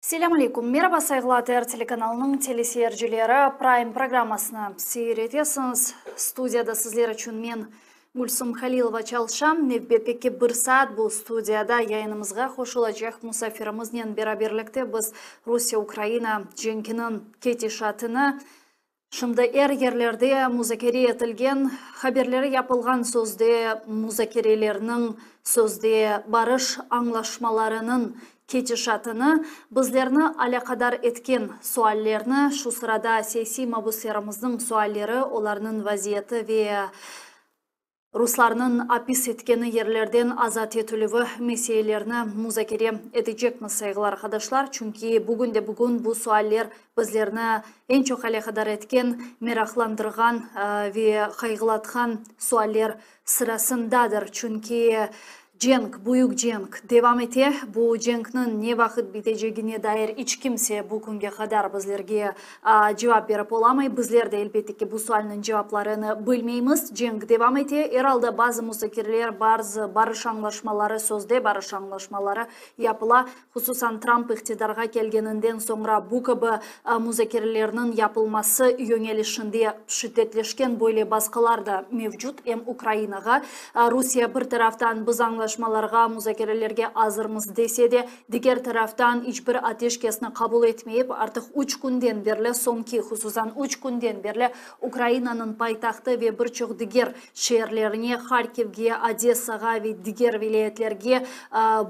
Selâm aleyküm. Meraba, sayğılı ATR telekanalınıñ teleseyircileri. Prime programmasını seyir etesiñiz. Studiyada sizler içün men, Gülsum Halilova çalışam. Nevbetteki bir saat bu studiyada yayınımızğa qoşulacaq musafirimiznen beraberlikte biz Rusiye-Ukraina cenkiniñ ketişatını, Şimdi er yerlerde muzakere etilgen, haberleri yapılğan sözde muzakerelerniñ, sözde barış añlaşmalarınıñ ketişatını, bizlerni alâqadar etken suallerni, şu sırada siyasiy mabüslerimizniñ sualleri, olarnıñ vaziyeti ve Ruslarnıñ apis etkeni yerlerden azat etilüvi meselelerini muzakere etecekmiz, sayğılı arqadaşlar, çünki bugün-de-bugün bu sualler bizlerni eñ çoq alâqadar etken, meraqlandırğan ve qayğılatqan sualler sırasındadır. Çünki Cenk, büyük cenk devam ete. Bu cenkniñ ne vaqıt bitecegine dair iç kimse bu künge qadar bizlerge cevap berip olamay. Bizler de, elbette ki, bu sualniñ cevaplarını bilmeymiz. Cenk devam ete. Er alda bazı muzakereler, bazı barış añlaşmaları, sözde barış añlaşmaları yapıla. Hususan, Tramp iqtidarğa kelgeninden soñra bu kibi muzakerelerniñ yapılması yöñelişinde şiddetleşken böyle basqılar da mevcut, em Ukrainağa, Rusiye bir taraftan biz añlaşmalarğa, muzakerelerge azırmız dese de, diger taraftan iç bir ateşkesni qabul etmeyip, artıq üç künden berli, soñki, hususan, üç künden berli Ukrainanıñ paytahtı ve bir çoq diger şeerlerine, Harkivge, Odessağa ve diger vilâyetlerge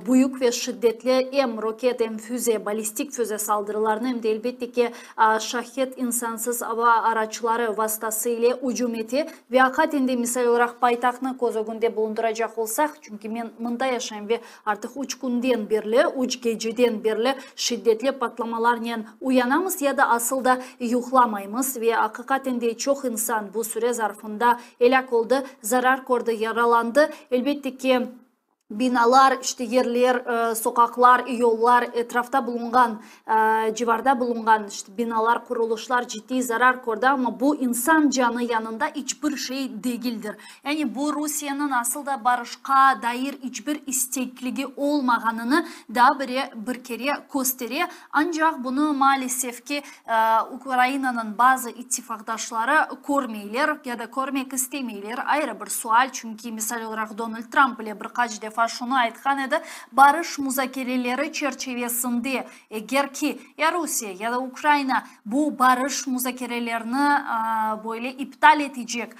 büyük ve şiddetli em roket, em füze, ballistik füze saldırılarını, em de, elbette ki, Şahed insansız ava araçları vastası ile ücüm ete. Ve aqaten de, misal olaraq, paytahtnı köz ögünde bulundıracaq olsaq, çünki men mında yaşayım ve Artıq üç künden berli, üç geceden berli şiddetli patlamalarnen uyanamız ya da asıl da yuqlamaymız ve aqiqaten de çoq insan bu süre zarfında elâk oldı, zarar kördi, yaralandı. Elbette ki, binalar, işte yerler, soqaqlar, yollar, etrafta bulunğan, civarda bulunğan işte binalar, qurulışlar ciddiy zarar kördi, amma bu insan canı yanında iç bir şey degildir. Yani bu Rusiyeniñ asıl da barışqa dair iç bir istekligi olmağanını daa bire bir kere köstere. Ancaq bunı, maalesef ki, Ukrainanıñ bazı ittifaqdaşları körmeyler ya da körmek istemeyler. Ayrı bir sual, çünki, misal olaraq, Donald Tramp bile bir qaç defa şunı aytqan edi, barış muzakereleri çerçivesinde, eger ki, ya Rusiye, ya da Ukraina bu barış muzakerelerini böyle iptal etecek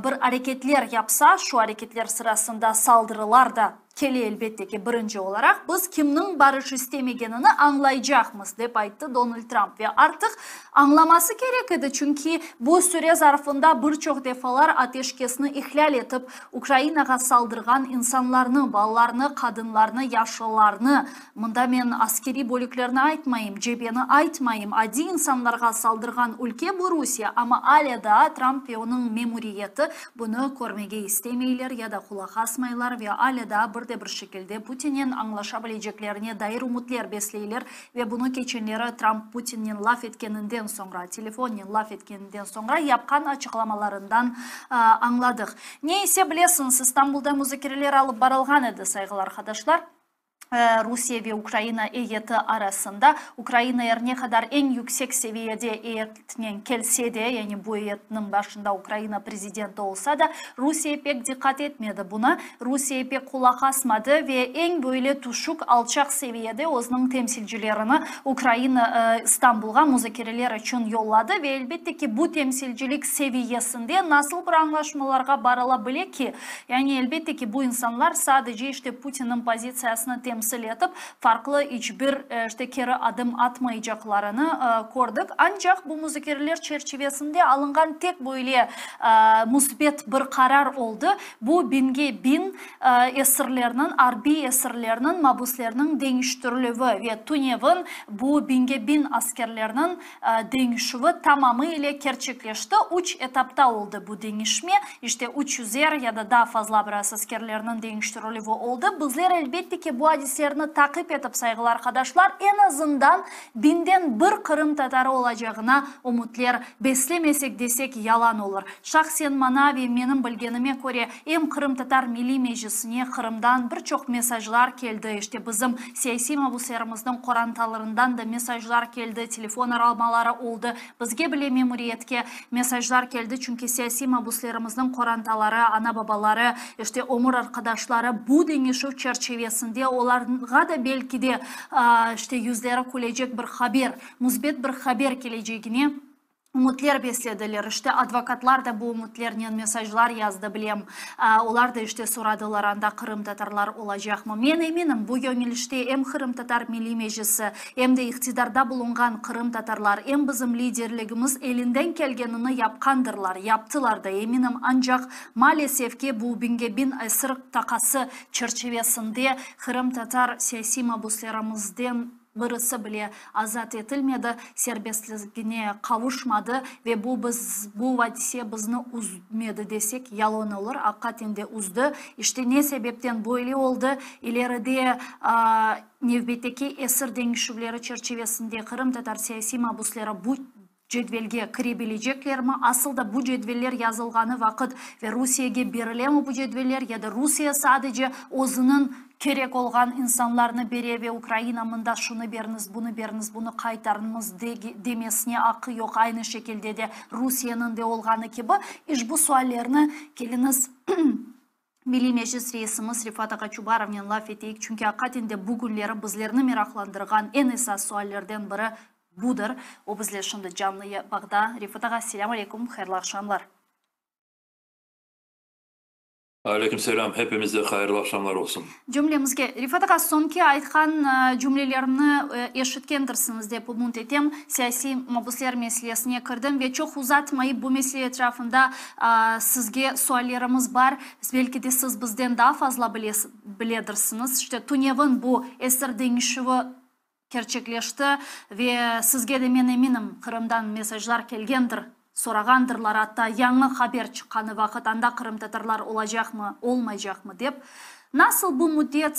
bir areketler yapsa, şu areketler sırasında saldırılar da kele, elbette ki, birinci olaraq biz kimniñ barış istemegenini añlaycaqmız, dep ayttı Donald Tramp. Ve artıq añlaması kerek edi, çünki bu süre zarfında bir çoq defalar ateşkesni ihlâl etip, Ukrainağa saldırğan insanlarnı, balalarnı, qadınlarnı, yaşlılarnı, Mında men askeriy bölüklerni aytmayım, cebeni aytmayım, adiy insanlarğa saldırğan ülke bu Rusiye, amma alâ daa Tramp ve onıñ memuriyeti bunı körmege istemeyler ya da qulaq asmaylar ve alâ daa bir de bir şekilde Putinnen añlaşa bileceklerine dair ümütler besleyler ve bunı keçenleri Tramp Putinnen laf etkeninden soñra, telefonnen laf etkeninden soñra yapqan açıqlamalarından añladıq. Ne ise, bilesiñiz, İstanbulda muzakereler alıp barılğan edi, sayğılı arqadaşlar. Rusiye ve Ukraina eyyeti arasında. Ukraina er ne qadar eñ yüksek seviyede eyyetnen kelse de, yani bu eyyetniñ başında Ukraina prezidenti olsa da, Rusiye pek diqqat etmedi buna, Rusiye pek qulaq asmadı ve eñ böyle tüşük, alçaq seviyede özüniñ temsilcilerini Ukraina İstanbulğa muzakereler içün yolladı ve elbette ki, bu temsilcilik seviyesinde nasıl bir añlaşmalarğa barıla bile ki? Yani, elbette ki, bu insanlar sadece, işte, Putinniñ pozitsiyasını temsil etip, farqlı iç bir, işte, keri adım atmaycaqlarını kördik. Ancaq bu muzakereler çerçivesinde alınğan tek böyle müsbet bir qarar oldı, bu biñge biñ esirlerniñ, arbiy esirlerniñ, mabuslerniñ deñiştirilüvi ve tünevin bu biñge biñ askerlerniñ deñişüvi tamamı ile kerçekleşti. Üç etapta oldı bu deñişme, işte üç yüzer ya da daa fazla biraz askerlerniñ deñiştirilüvi oldı. Bizler, elbette ki, bu adiselerni. adiselerni taqip etip, sayğılı arqadaşlar, eñ azından biñden bir qırımtatarı olacağına ümütler beslemesek desek yalan olur. Şahsen maña ve menim bilgenime köre, em Qırımtatar Milliy Meclisine Qırımdan bir çoq mesajlar keldi, işte bizim siyasiy mabuslerimizniñ qorantalarından da mesajlar keldi, telefon aralmaları oldı, bizge bile memuriyetke mesajlar keldi, çünki siyasiy mabuslerimizniñ qorantaları, ana-babaları, işte ömür arqadaşları bu deñişüv çerçivesinde olarğa da belki de işte yüzleri külecek bir haber, müsbet bir haber kelecegine ümütler beslediler. İşte, advokatlar da bu ümütlernen mesajlar yazdı, bilem. Olar da, işte, soradılar, anda qırımtatarlar olacaqmı? Men eminim, bu yöñelişte em Qırımtatar Milliy Meclisi, em de iqtidarda bulunğan qırımtatarlar, em bizim liderligimiz elinden kelgenini yapqandırlar, yaptılar da, eminim, ancaq, maalesef ki, bu biñge biñ esir taqası çerçivesinde qırımtatar siyasiy mabuslerimizden birisi bile azat etilmedi, serbestligine qavuşmadı ve bu biz, bu vadise bizni üzmedi desek, yalan olur, aqiqaten de üzdi. İşte, ne sebepten böyle oldı, ileride nevbetteki esir deñişüvleri çerçivesinde qırımtatar siyasiy mabusleri bu cedvelge kirebileceklermi, asıl da bu cedveller yazılğanı vaqıt ve Rusiyege berilemi bu cedveller ya da Rusiye sadece özüniñ kerek olğan insanlarnı bere ve Ukraina mında şunı beriñiz, bunı beriñiz, bunı qaytarıñız demesine aqqı yoq, aynı şekilde de Rusiyeniñ de olğanı kibi, işbu suallerni keliñiz Milliy Meclis reisimiz Refat ağa Çubarovnen laf eteyik, çünki aqiqaten de bu künleri bizlerni meraqlandırğan eñ esas suallerden biri budır. O bizle şimdi canlı bağda. Refat ağa, selâm aleyküm, hayırlı aqşamlar. Aleyküm selâm, hepimizge hayırlı aqşamlar olsun. Cümlemizge. Refat ağa, soñki aytqan cümlelerimni eşitkendirsiñiz dep ümüt etem. Siyasiy mabusler meselesine kirdim ve çoq uzatmayıp bu mesele etrafında sizge suallerimiz bar. Belki de siz bizden daa fazla biledirsiñiz. İşte, tünevin bu esir deñişüvi kerçekleşti ve sizge de, men eminim, Qırımdan mesajlar kelgendir, sorağandırlar, atta yañı haber çıqqanı vaqıt anda qırımtatarlar olacaqmı, olmaycaqmı dep. Nasıl bu müddet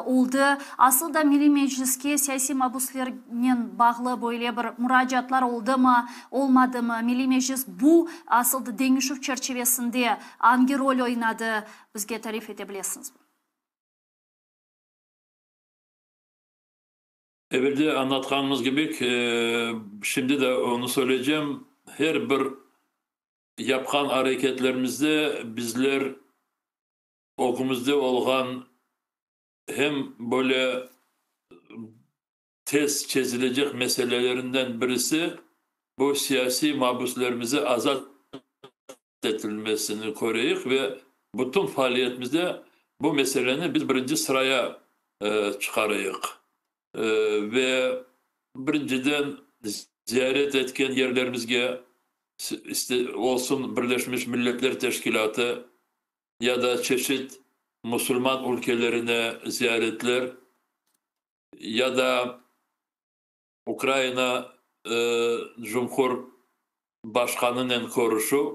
oldı? Asıl da Milliy Mecliske siyasiy mabuslernen bağlı böyle bir muracaatlar oldımı, olmadımı? Milliy Meclis bu asıl da deñişüv çerçivesinde angi rol oynadı, bizge tarif ete bilesiñizmi? Evelde añlatqanımız kibi, şimdi de onı söyleycem, her bir yapqan areketlerimizde bizler ögümizde olğan hem böyle tez çezilecek meselelerinden birisi bu siyasiy mabüslerimizi azat etilmesini köreyik ve bütün faaliyetimizde bu meseleni biz birinci sıraya çıqarayıq. Ve birinciden ziyaret etken yerlerimizge, olsun Birleşmiş Milletler Teşkilâtı ya da çeşit musulman ülkelerine ziyaretler ya da Ukraina Cumhur başqanınen körüşüv,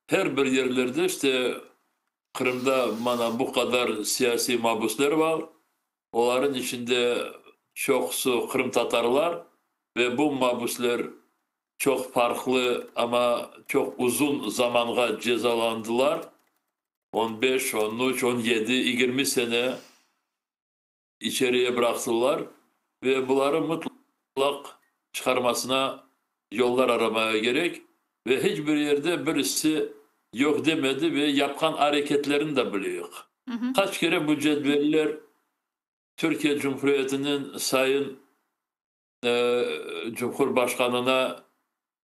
her bir yerlerde işte Qırımda mana bu qadar siyasiy mabüsler var, olarıñ içinde çoqusı qırımtatarlar ve bu mabüsler çoq farqlı, amma çoq uzun zamanğa cezalandılar, on beş, on üç, on yedi, yigirmi sene içeriye bıraqtılar ve buları mıtlaq çıqarmasına yollar aramaya kerek ve hiç bir yerde birisi yoq demedi ve yapqan areketlerini de bileyik. Qaç kere bu cedveller Türkiye Cumhuriyetiniñ sayın Cumhurbaşqanına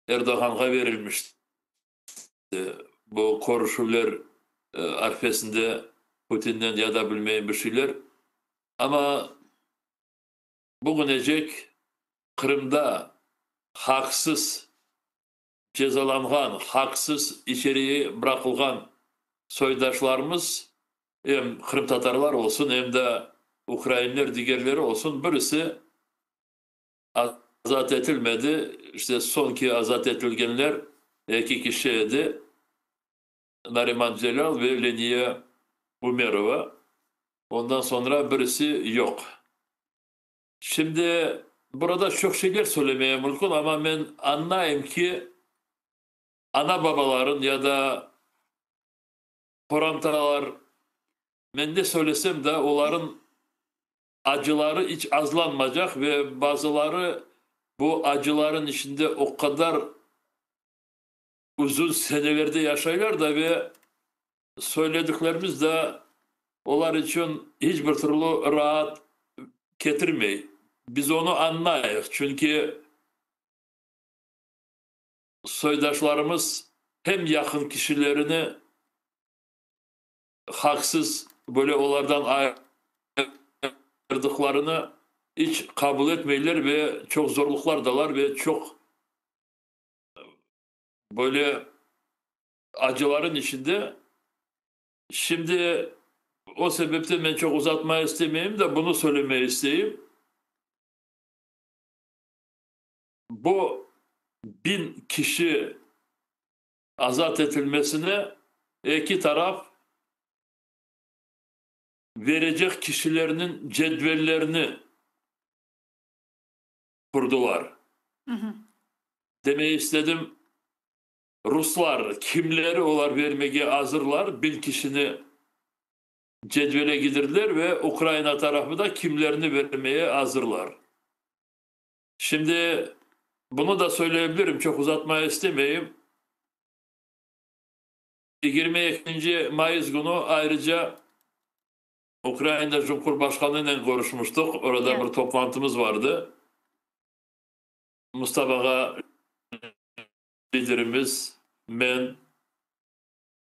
Erdoğanğa verilmişti. Bu körüşüvler arfesinde Putinnen ya da bilmeyim bir şeyler. Amma bugünecek Qırımda haqsız cezalanğan, haqsız içeriye bıraqılğan soydaşlarımız, em qırımtatarlar olsun, em de ukrainler, digerleri olsun, birisi azat etilmedi. İşte, soñki azat etilgenler eki kişi edi, Nariman Celâl ve Leniye Umerova. Ondan soñra birisi yoq. Şimdi burada çoq şeyler söylemeye mümkün, amma men añlayım ki, ana-babaların ya da qorantalar, men ne söylesem de, oların acıları iç azlanmaycaq ve bazıları bu acıların içinde o qadar uzun senelerde yaşaylar da ve söylediklerimiz de olar içün hiç bir türlü raat ketirmey. Biz onı añlayıq, çünki soydaşlarımız hem yaqın kişilerini haqsız böyle olardan ayırdıqlarını iç qabul etmeyler ve çoq zorluqlardalar ve çoq böyle acıların içinde. Şimdi o sebepten men çoq uzatmaya istemeyim de, bunı söylemeye isteyim. Bu 1000 kişi azat etilmesine eki taraf verecek kişilerniñ cedvellerini qurdular. Demek istedim, Ruslar kimleri olar vermege azırlar, 1000 kişini cedvele gidirdiler ve Ukraina tarafı da kimlerini vermeye azırlar. Şimdi bunu da söyleyebilirim, çoq uzatmaya istemeyim. 22 Mayıs günü ayrıca Ukraina Cumhurbaşqanı ile görüşmüştük. Orada bir toplantımız vardı. Mustafa ağa liderimiz, men,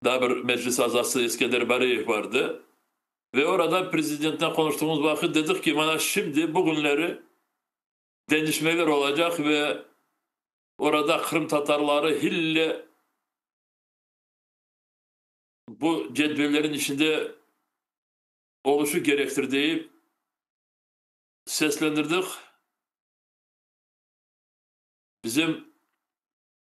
daha bir meclis azası İskender Bariyev vardı. Ve orada prezidentten konuştuğumuz vakit dedik ki, bana şimdi bugünleri denişmeler olacaq ve orada Qırım Tatarları hille bu cedvellerin içinde oluşu gerektir deyip seslendirdik. Bizim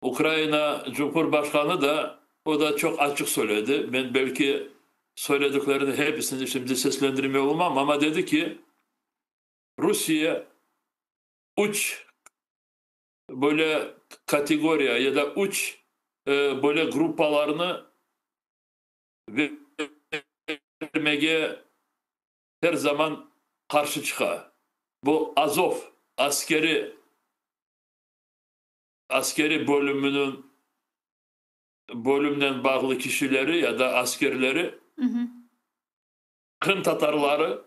Ukraina Cumhurbaşqanı da, o da çoq açıq söyledi. Men belki söylediklerini hepsini şimdi seslendirmeye olmam, ama dedi ki, Rusiye üç böyle kategoriya ya da üç böyle gruppalarını vermege her zaman qarşı çıqa. Bu Azov askeri bölümünün bölümden bağlı kişileri ya da askerleri, Qırım Tatarları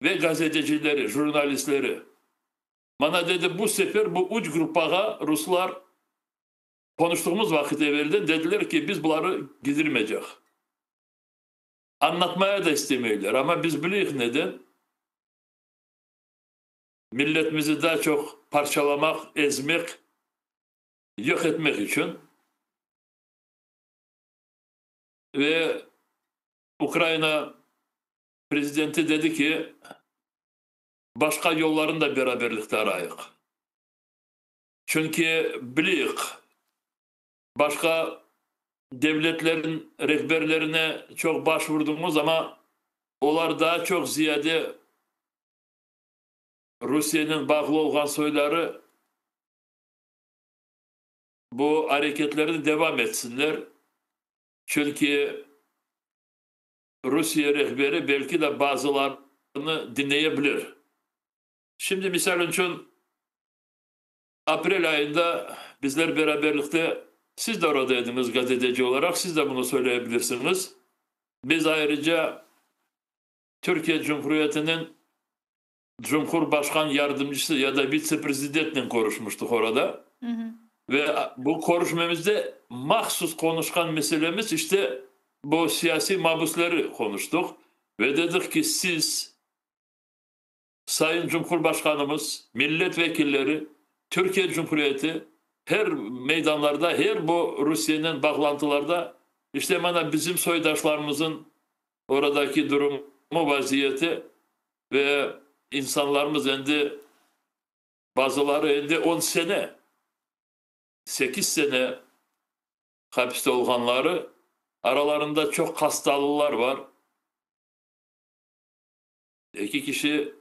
ve gazetecileri, jurnalistleri. Bana dedi, bu sefer bu üç gruppağa Ruslar konuştuğumuz vakit evvelden dediler ki, biz bunları gidirmeyecek. Anlatmaya da istemiyorlar ama biz biliyoruz neden. Milletimizi daha çok parçalamak, ezmek, yok etmek için. Ve Ukrayna prezidenti dedi ki, başqa yollarını da beraberlikte arayıq. Çünki bileyik, başqa devletlerin rehberlerine çoq başvurduğumuz ama olar daha çoq ziyade Rusiyenin bağlı olğan soyları bu hareketlerini devam etsinler. Çünki Rusiye rehberi belki de bazılarını dinleyebilir. Şimdi misal için aprel ayında bizler beraberlikte, siz de oradaydınız gazeteci olarak, siz de bunu söyleyebilirsiniz. Biz ayrıca Türkiye Cumhuriyeti'nin Cumhurbaşkan yardımcısı ya da vitse-prezidentle konuşmuştuk orada. Ve bu konuşmamızda mahsus konuşkan meselemiz işte bu siyasi mabusları konuştuk. Ve dedik ki siz Sayın Cumhurbaşkanımız, milletvekilleri, Türkiye Cumhuriyeti her meydanlarda, her bu Rusiye'nin bağlantılarda işte bana bizim soydaşlarımızın oradaki durumu, vaziyeti ve insanlarımız endi bazıları endi 10 sene, 8 sene hapiste olğanları, aralarında çok hastalılar var. Eki kişi,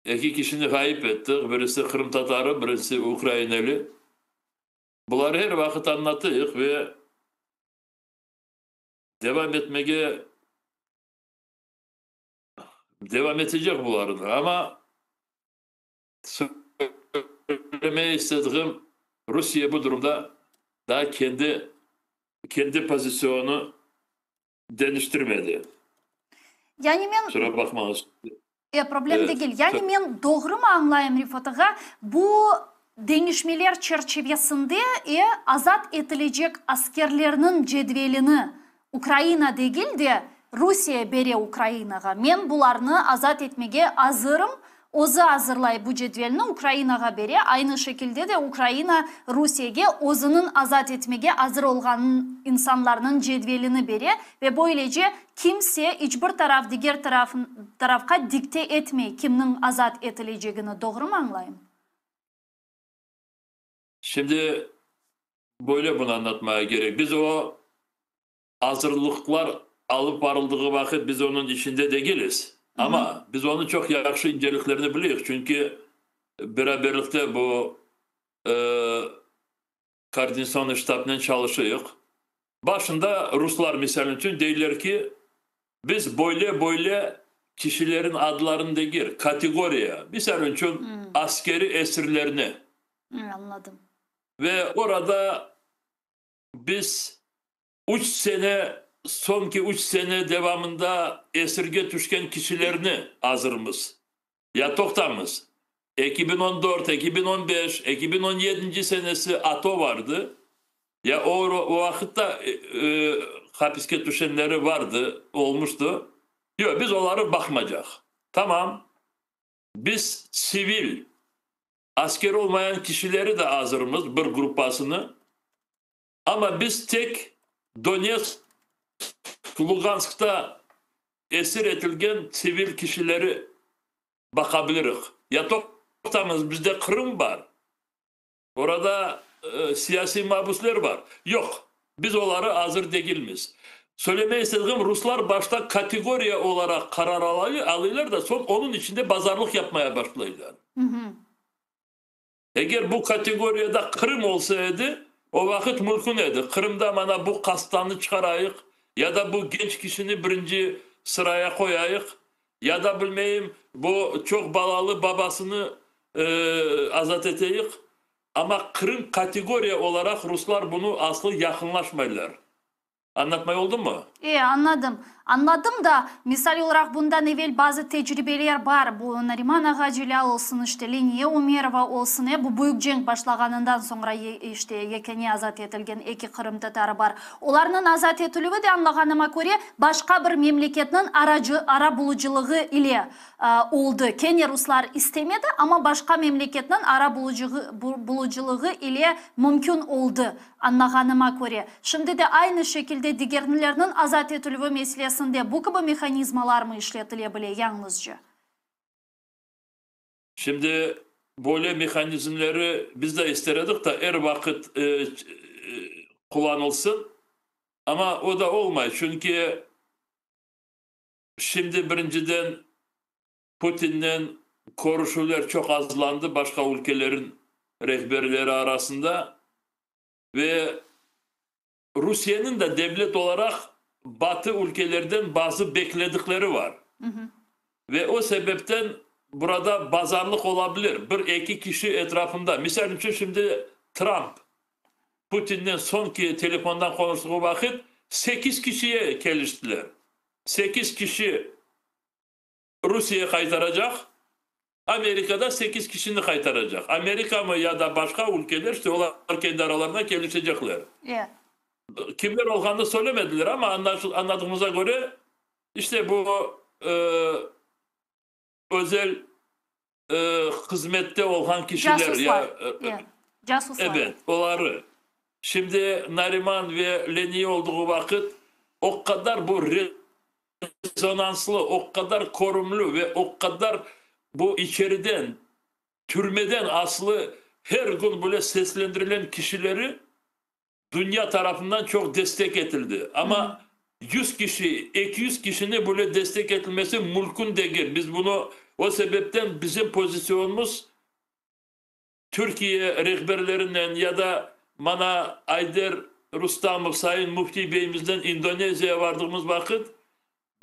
eki kişini ğayıp ettik, birisi qırımtatarı, birisi ukraineli. Buları er vaqıt añlatayıq ve devam etmege devam etecek bularını. Amma söylemege istediğim, Rusiye bu durumda daa kendi kendi pozisyonı deñiştirmedi. Yani men Kusura baqmañız. E, problem Evet. degil. Yani men doğrumı añlayım, Refat ağa, bu deñişmeler çerçivesinde e, azat etilecek askerlerniñ cedvelini Ukraina degil de, Rusiye bere Ukrainağa. Men bularnı azat etmege azırım, özü azırlay bu cedvelni, Ukrainağa bere, aynı şekilde de Ukraina Rusiyege özüniñ azat etmege azır olğan insanlarnıñ cedvelini bere ve böylece kimse, iç bir taraf diger tarafqa dikte etmey kimniñ azat etilecegini. Doğrumı añlayım? Şimdi böyle bunı añlatmağa kerek. Biz o azırlıqlar alıp barıldığı vaqıt biz onıñ içinde degiliz. Amma biz onıñ çoq yahşı inceliklerini bileyik, çünki beraberlikte bu koordinatsion ştabnen çalışıyıq. Başında ruslar, misal içün, deyler ki, biz böyle-böyle kişilerin adlarını degil, kategoriya, misal içün, askeriy esirlerni. Añladım. Ve orada biz üç sene, soñki üç sene devamında esirge tüşken kişilerni azırmız. Ya toqtamız, 2014, 2015, 2017 senesi ATO vardı. Ya o, o vaqıtta hapiske tüşenleri vardı, olmuştı. Yoq, biz oları baqmaycaq. Tamam, biz sivil, asker olmayan kişileri de azırmız, bir gruppasını. Amma biz tek Donetsk, Luganskta esir etilgen sivil kişileri baqabiliriq. Ya toqtamız, bizde Qırım bar. Orada siyasiy mabusler bar. Yoq, biz oları azır degilmiz. Söylemege istediğim, ruslar başta kategoriya olaraq qarar alıyorlar da, soñ onıñ içinde bazarlıq yapmaya başlaylar. Eger bu kategoriyada Qırım olsa edi, o vaqıt mümkün edi. Qırımda mana bu kastanı çıqarayıq, ya da bu genç kişini birinci sıraya qoyayıq, ya da bilmeyim, bu çoq balalı babasını azat eteyik. Amma Qırım kategoriya olaraq ruslar bunı aslı yaqınlaşmaylar. Añlatmay oldum mı? E, añladım. Añladım da, misal olaraq bundan evel bazı tecribeler bar. Bu Nariman ağa Celâl olsun, işte Leniye Umerova olsun, e, bu büyük cenk başlağanından soñra işte yekâne azat etilgen eki qırımtatarı bar. Olarnıñ azat etilüvi de, añlağanıma köre, başqa bir memleketniñ aracı, arabulucılığı ile oldı. Kene ruslar istemedi, amma başqa memleketniñ arabulucılığı ile mümkün oldı. Añlağanıma köre, şimdi de aynı şekilde digerlerniñ azat etilüvi meselesinde bu kibi mehanizmalar mı işletile bile yañlızca? Şimdi böyle mehanizmleri biz de ister edik da er vaqıt qullanılsın, amma o da olmay, çünki şimdi birinciden Putinnen körüşüvler çoq azlandı başqa ülkelerin rehberleri arasında ve Rusiyeniñ de devlet olaraq Batı ülkelerden bazı bekledikleri var. Ve o sebepten burada bazarlıq olabilir bir eki kişi etrafında. Misal içün şimdi Trump Putinnen soñki telefondan qonuştığı vaqıt sekiz kişiye keliştiler. Sekiz kişi Rusiye qaytaracaq, Amerika da sekiz kişini qaytaracaq. Amerika mı ya da başqa ülkeler, işte olar kendi aralarında kelişecekler. Kimler olğanını söylemediler, amma añladığımıza köre, işte bu özel hızmette olğan kişiler. Casuslar. Ya, casuslar. Evet, oları. Şimdi Nariman ve Leniye olduğu vaqıt o qadar bu rezonanslı, o qadar körümli ve o qadar bu içeriden, türmeden aslı her gün böyle seslendirilen kişileri dünya tarafından çoq destek etildi. Amma. 100 kişi, 200 kişini böyle destek etilmesi mülkün degil. Biz bunı, o sebepten bizim pozisyonımız Türkiye rehberlerinen ya da mana Ayder Rustamov sayın müftiy beyimizden İndoneziyağa vardığımız vaqıt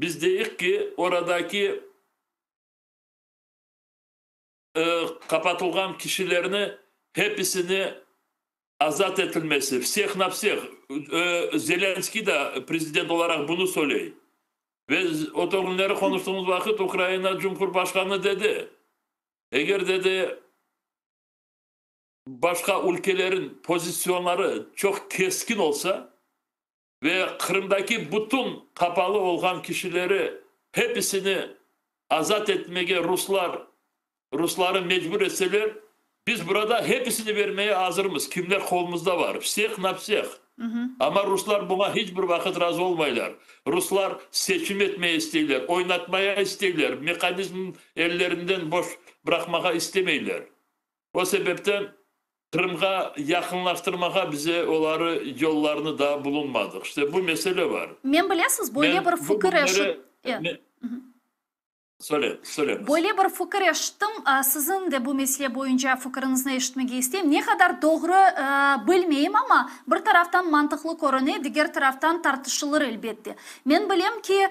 biz deyik ki, oradaki qapatılğan kişilerni hepisini azat etilmesi, vseh na vseh, Zelenskiy da prezident olaraq bunı söyley. Ve o künleri qonuştığımız vaqıt Ukraina Cumhurbaşqanı dedi, eger, dedi, başqa ülkelerin pozisyonları çoq keskin olsa ve Qırımdaki bütün qapalı olğan kişileri hepisini azat etmege ruslar, rusları mecbur etseler, biz burada hepisini vermeye azırmız, kimler qolumızda var, vseh na vseh. Amma ruslar buña hiç bir vaqıt razı olmaylar. Ruslar seçim etmeye isteyler, oynatmaya isteyler, mehanizm ellerinden boş bıraqmağa istemeyler. O sebepten Qırımğa yaqınlaştırmağa bize oları yollarını daa bulunmadıq. İşte bu mesele var. Men bilesiz, böyle bir fikir eşit... Söyle, söyle. Böyle bir fikir eşittim, siziñ de bu mesele boyunca fikiriñizni eşitmege isteyim. Ne qadar doğru bilmeyim, amma bir taraftan mantıqlı körüne, diger taraftan tartışılır elbette. Men bilem ki,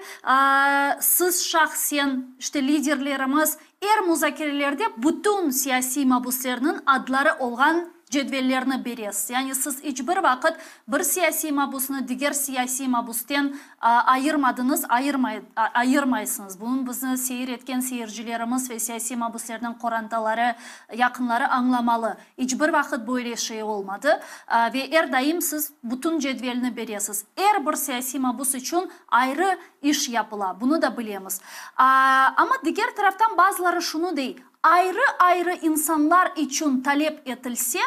siz şahsen, işte liderlerimiz er muzakerelerde bütün siyasiy mabuslerniñ adları olğan cedvellerni beresiz. Yani siz iç bir vaqıt bir siyasiy mabusnı diger siyasiy mabusten ayırmadıñız, ayırmaysıñız. Bunıñ bizni seyir etken seyircilerimiz ve siyasiy mabuslerniñ qorantaları, yaqınları añlamalı. İç bir vaqıt böyle şey olmadı. Ve er daim siz bütün cedvelni beresiz. Er bir siyasiy mabus içün ayrı iş yapıla, bunı da bilemiz. Amma diger taraftan bazıları şunı dey, ayrı-ayrı insanlar içün talep etilse,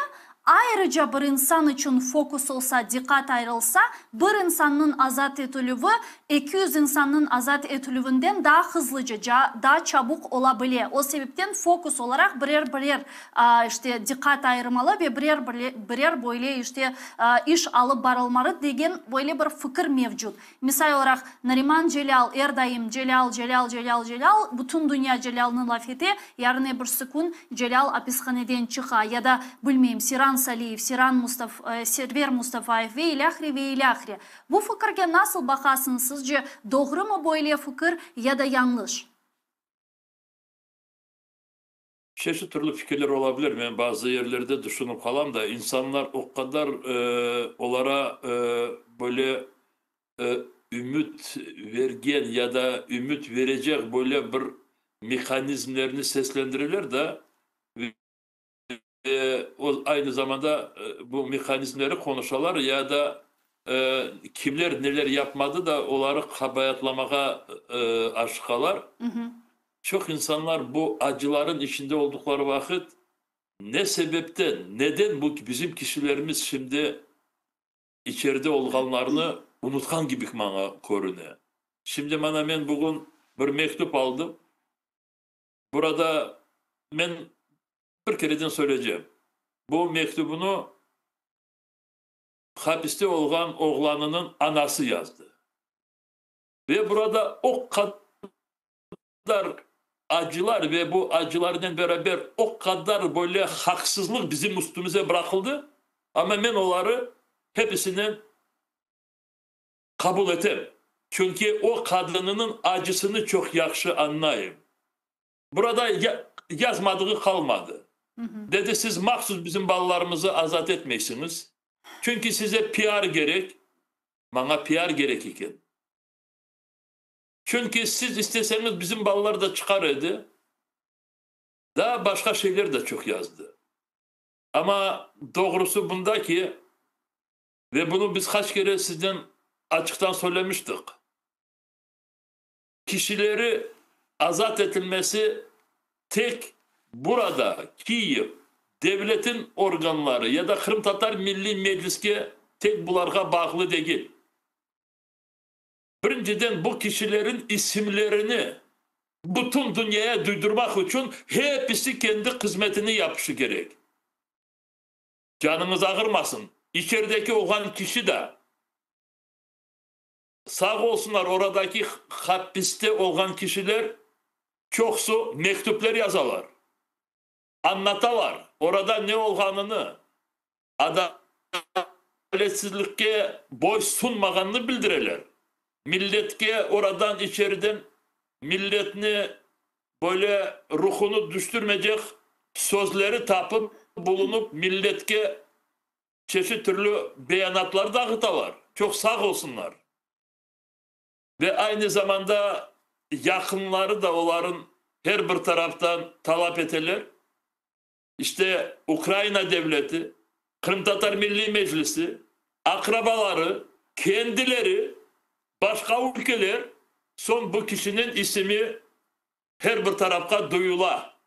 ayrıca bir insan içün fokus olsa, diqqat ayırılsa, bir insannıñ azat etilüvi 200 insannıñ azat etilüvinden daa hızlıca, daa çabuk ola bile. O sebepten fokus olaraq birer-birer işte diqqat ayırmalı ve birer-birer böyle işte iş alıp barılmalı degen böyle bir fikir mevcut. Misal olaraq, Nariman Celâl er daim Celâl, Celâl, Celâl, Celâl, bütün dünya Celâlnı laf ete, yarın ebirsi kün Celâl apishaneden çıqa ya da, bilmeyim, Seyran Saliyev, Seyran Mustaf, Server Mustafayev ve ilâhre, ve ilâhre. Bu fikirge nasıl baqasıñız, sizce doğrumı böyle fikir ya da yañlış? Çeşit türlü fikirler ola bilir. Men bazı yerlerde tüşünip qalam da, insanlar o qadar olara böyle ümüt vergen ya da ümüt verecek böyle bir mehanizmlerni seslendireler da, ve o aynı zamanda bu mehanizmleri qonuşalar ya da kimler neler yapmadı da oları qabayatlamağa aşıqalar. Çoq insanlar bu acıların içinde olduqları vaqıt ne sebepten, neden bu bizim kişilerimiz şimdi içeride olğanlarını unutqan kibi maña körüne. Şimdi mana men bugün bir mektüp aldım. Burada men bir kereden söyleycem. Bu mektübini hapiste olğan oğlanınıñ anası yazdı. Ve burada o qadar acılar ve bu acılarnen beraber o qadar böyle haqsızlıq bizim üstümüze bırakıldı. Ama men oları hepsini qabul etem. Çünki o qadınınıñ acısını çoq yahşı añlayım. Burada yazmadığı qalmadı. Dedi, siz mahsus bizim balalarımızı azat etmeysiñiz. Çünki size PR kerek. Maña PR kerek eken. Çünki siz isteseñiz bizim balalar da çıqar edi. Daa başqa şeyler de çoq yazdı. Amma doğrusı bunda ki, ve bunı biz qaç kere sizden açıqtan söylemiştik. Kişileri azat etilmesi tek burada Kiyev devletin organları ya da Qırımtatar Milliy Mecliske tek bularğa bağlı degil. Birinciden bu kişilerin isimlerini bütün dünyaya duydurmaq içün hepisi kendi hızmetini yapışı kerek. Canıñız ağırmasın, içerideki olğan kişi de. Sağ olsunlar, oradaki hapiste olğan kişiler çoqusı mektüpler yazalar, añlatalar orada ne olğanını, adaletsizlikke boysunmağanını bildireler. Milletke oradan içeriden milletni böyle ruhunı tüştürmeycek sözleri tapıp bulunıp milletke çeşit türlü beyanatlar dağıtalar. Çoq sağ olsunlar. Ve aynı zamanda yaqınları da oların her bir taraftan talap eteler. İşte Ukraina devleti, Qırımtatar Milliy Meclisi, aqrabaları, kendileri, başqa ülkeler, soñ bu kişiniñ isimi her bir tarafqa duyula.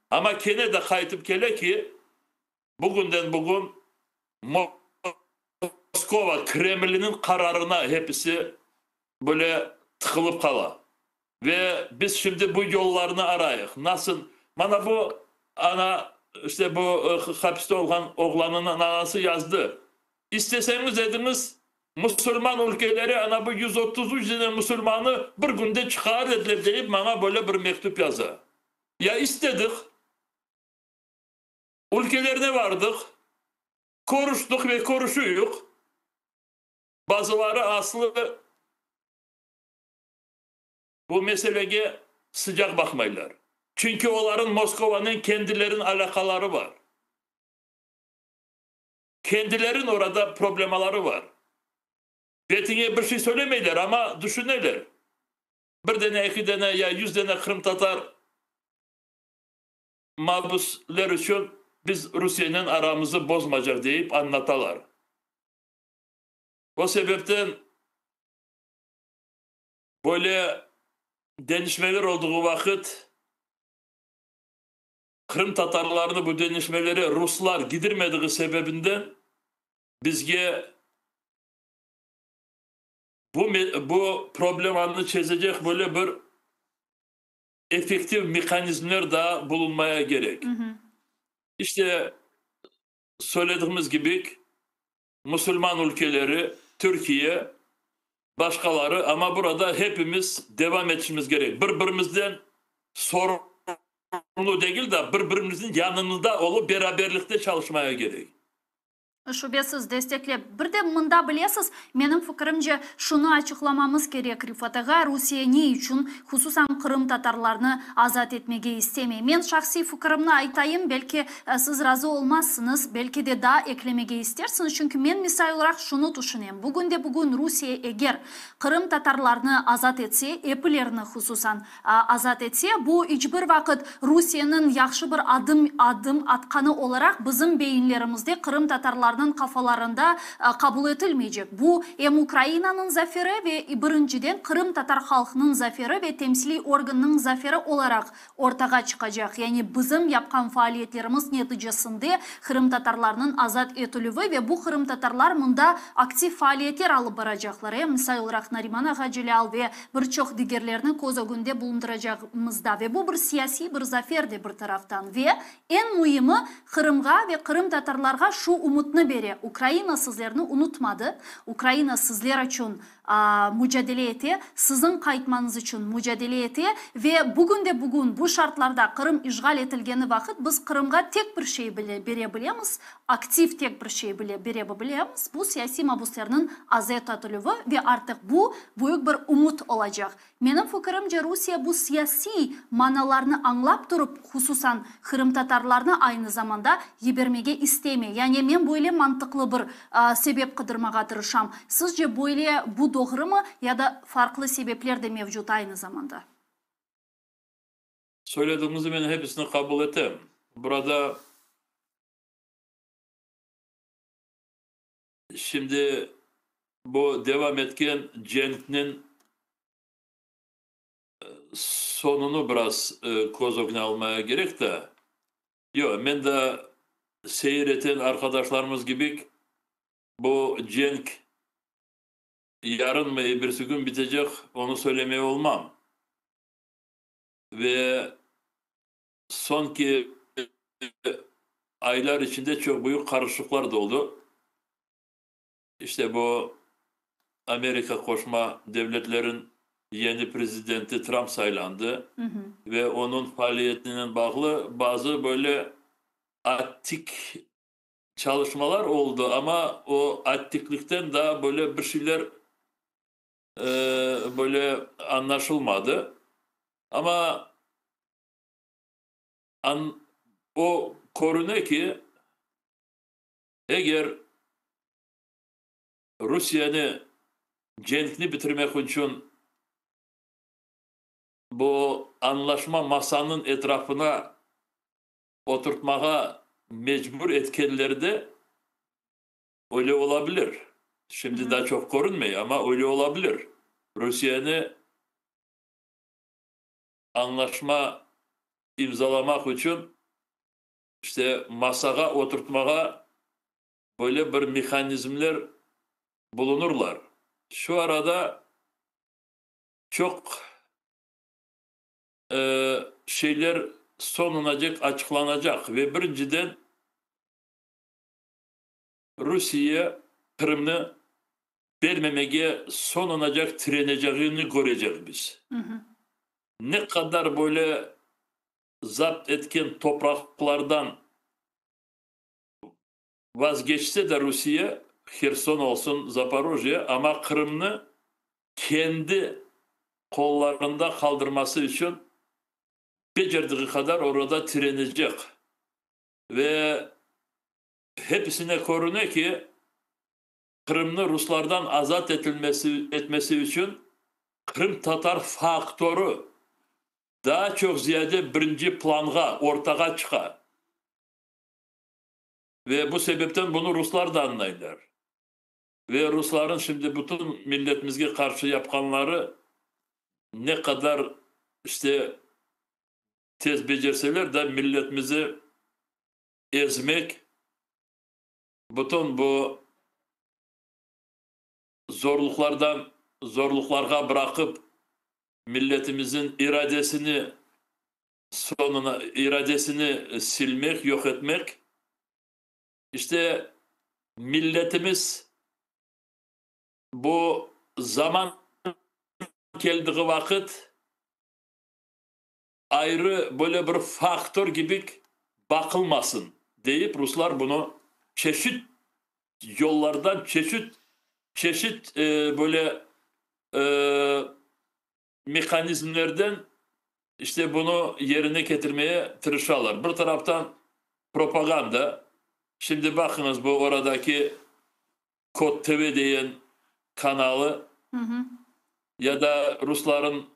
Amma kene de qaytıp kele ki, bugünden bugün Moskova Kremliniñ qararına hepisi böyle tıqılıp qala. Ve biz şimdi bu yollarnı arayıq. Nasıl? Mana bu ana, işte bu hapiste olğan oğlanınıñ anası yazdı. İsteseñiz ediñiz, musulman ülkeleri ana bu 133 dane musulmanı bir künde çıqarır ediler deyip maña böyle bir mektüp yaza. Ya istedik, ülkelerine vardıq, körüştik ve körüşüyik. Bazıları aslı bu meselege sıcaq baqmaylar. Çünki oların Moskovanen kendileriniñ alâqaları bar. Kendileriniñ orada problemaları bar. Betiñe bir şey söylemeyler, amma düşüneler. Bir dane, eki dane ya 100 dane qırımtatar mabüsler içün biz Rusiyenen aramızı bozmaycaq deyip añlatalar. O sebepten böyle deñişmeler olduğu vaqıt qırımtatarlarnı bu deñişmelere ruslar gidirmediği sebebinden bizge bu bu problemanı çezecek böyle bir effektiv mehanizmler daa bulunmaya gerek. İşte söylediğimiz gibi musulman ülkeleri, Türkiye, başqaları, amma burada hepimiz devam etişimiz gerek. Bir-birimizden sorumlu degil de, bir-birimizniñ yanında olıp beraberlikte çalışmaya gerek. Şübesiz, desteklep. Bir de mında bilesiz, menim fikirimce, şunı açıqlamamız kerek, Refat ağa, Rusiye ne içün, hususan qırımtatarlarnı azat etmege istemey? Men şahsiy fikirimni aytayım, belki siz razı olmazsıñız, belki de daa eklemege istersiñiz, çünki men misal olaraq şunı tüşünem, bugünde bugün Rusiye eger qırımtatarlarnı azat etse, epilerini hususan azat etse, bu iç bir vaqıt Rusiyeniñ yahşı bir adım adım atqanı olaraq bizim beyinlerimizde, qırımtatarlarnıñ qafalarında qabul etilmeycek. Bu em Ukrainanıñ zaferi ve birinciden qırımtatar halqınıñ zaferi ve temsiliy organnıñ zaferi olaraq ortağa çıqacaq. Yani bizim yapqan faaliyetlerimiz neticesinde qırımtatarlarnıñ azat etilüvi ve bu qırımtatarlar mında aktiv faaliyetler alıp baracaqlar. Em misal olaraq Nariman ağa Celâl ve bir çoq digerlerni köz ögünde bulundıracağımızda. Ve bu bir siyasiy bir zafer de bir taraftan. Ve eñ müimi Qırımğa ve qırımtatarlarğa şu ümütni bere, Ukraina sizlerni unutmadı, Ukraina sizler içün mucadele ete, siziñ qaytmañız içün mucadele ete ve bugünde-bugün bu şartlarda Qırım işğal etilgeni vaqıt biz Qırımğa tek bir şey bere bilemiz, aktiv tek bir şey bere bilemiz, bu siyasiy mabuslerniñ azat etilüvi ve artıq bu büyük bir ümüt olacaq. Menim fikirimce, Rusiye bu siyasiy manalarnı añlap turıp, hususan qırımtatarlarnı aynı zamanda yibermege istemey. Yani men böyle mantıqlı bir sebep qıdırmağa tırışam. Sizce böyle bu doğrumı ya da farqlı sebepler de mevcut aynı zamanda? Söylediğinizi men hepsini qabul etem. Burada şimdi bu devam etken cenkniñ sonunu biraz köz ögüne almaya gerek de. Yoq, men de seyir eten arqadaşlarımız kibi bu cenk yarın mı, ebirsi kün bitecek, onı söylemey olmam. Ve soñki aylar içinde çoq büyük qarışıqlar da oldı. İşte bu. Amerika Qoşma Devletlerin yeni prezidenti Trump saylandı ve onıñ faaliyetinen bağlı bazı böyle attik çalışmalar oldı, amma o attiklikten daa böyle bir şeyler böyle añlaşılmadı. Amma o körüne ki, eger Rusiyeni cenkni bitirmek içün bu añlaşma masanıñ etrafına oturtmağa mecbur etkenlerde öyle olabilir. Şimdi daa çoq körünmey, amma öyle olabilir. Rusiyeni añlaşma imzalamaq içün işte masağa oturtmağa böyle bir mehanizmler bulunırlar. Şu arada çoq şeyler soñunacek açıqlanacaq ve birinciden Rusiye Qırımnı bermemege soñunacaq tirenecegini körecekmiz. Ne qadar böyle zapt etken topraqlardan vazgeçse de Rusiye, Herson olsun, Zaporojye, amma Qırımnı kendi qollarında qaldırması içün becerdiği qadar orada tirenecek. Ve hepsine körüne ki, Qırımnı ruslardan azat etilmesi etmesi içün qırımtatar faktorı daa çoq ziyade birinci planğa, ortağa çıqa. Ve bu sebepten bunı ruslar da añlaylar. Ve rusların şimdi bütün milletimizge qarşı yapqanları ne qadar işte tez becerseler de milletimizi ezmek, bütün bu zorluqlardan zorluqlarğa bıraqıp milletimizin iradesini sonuna iradesini silmek, yoq etmek. İşte milletimiz bu zaman keldiği vaqıt ayrı böyle bir faktor kibi baqılmasın deyip ruslar bunı çeşit yollardan çeşit çeşit böyle mehanizmlerden işte bunı yerine ketirmeye tırışalar. Bir taraftan propaganda. Şimdi baqıñız bu oradaki Kod TV degen kanalı ya da rusların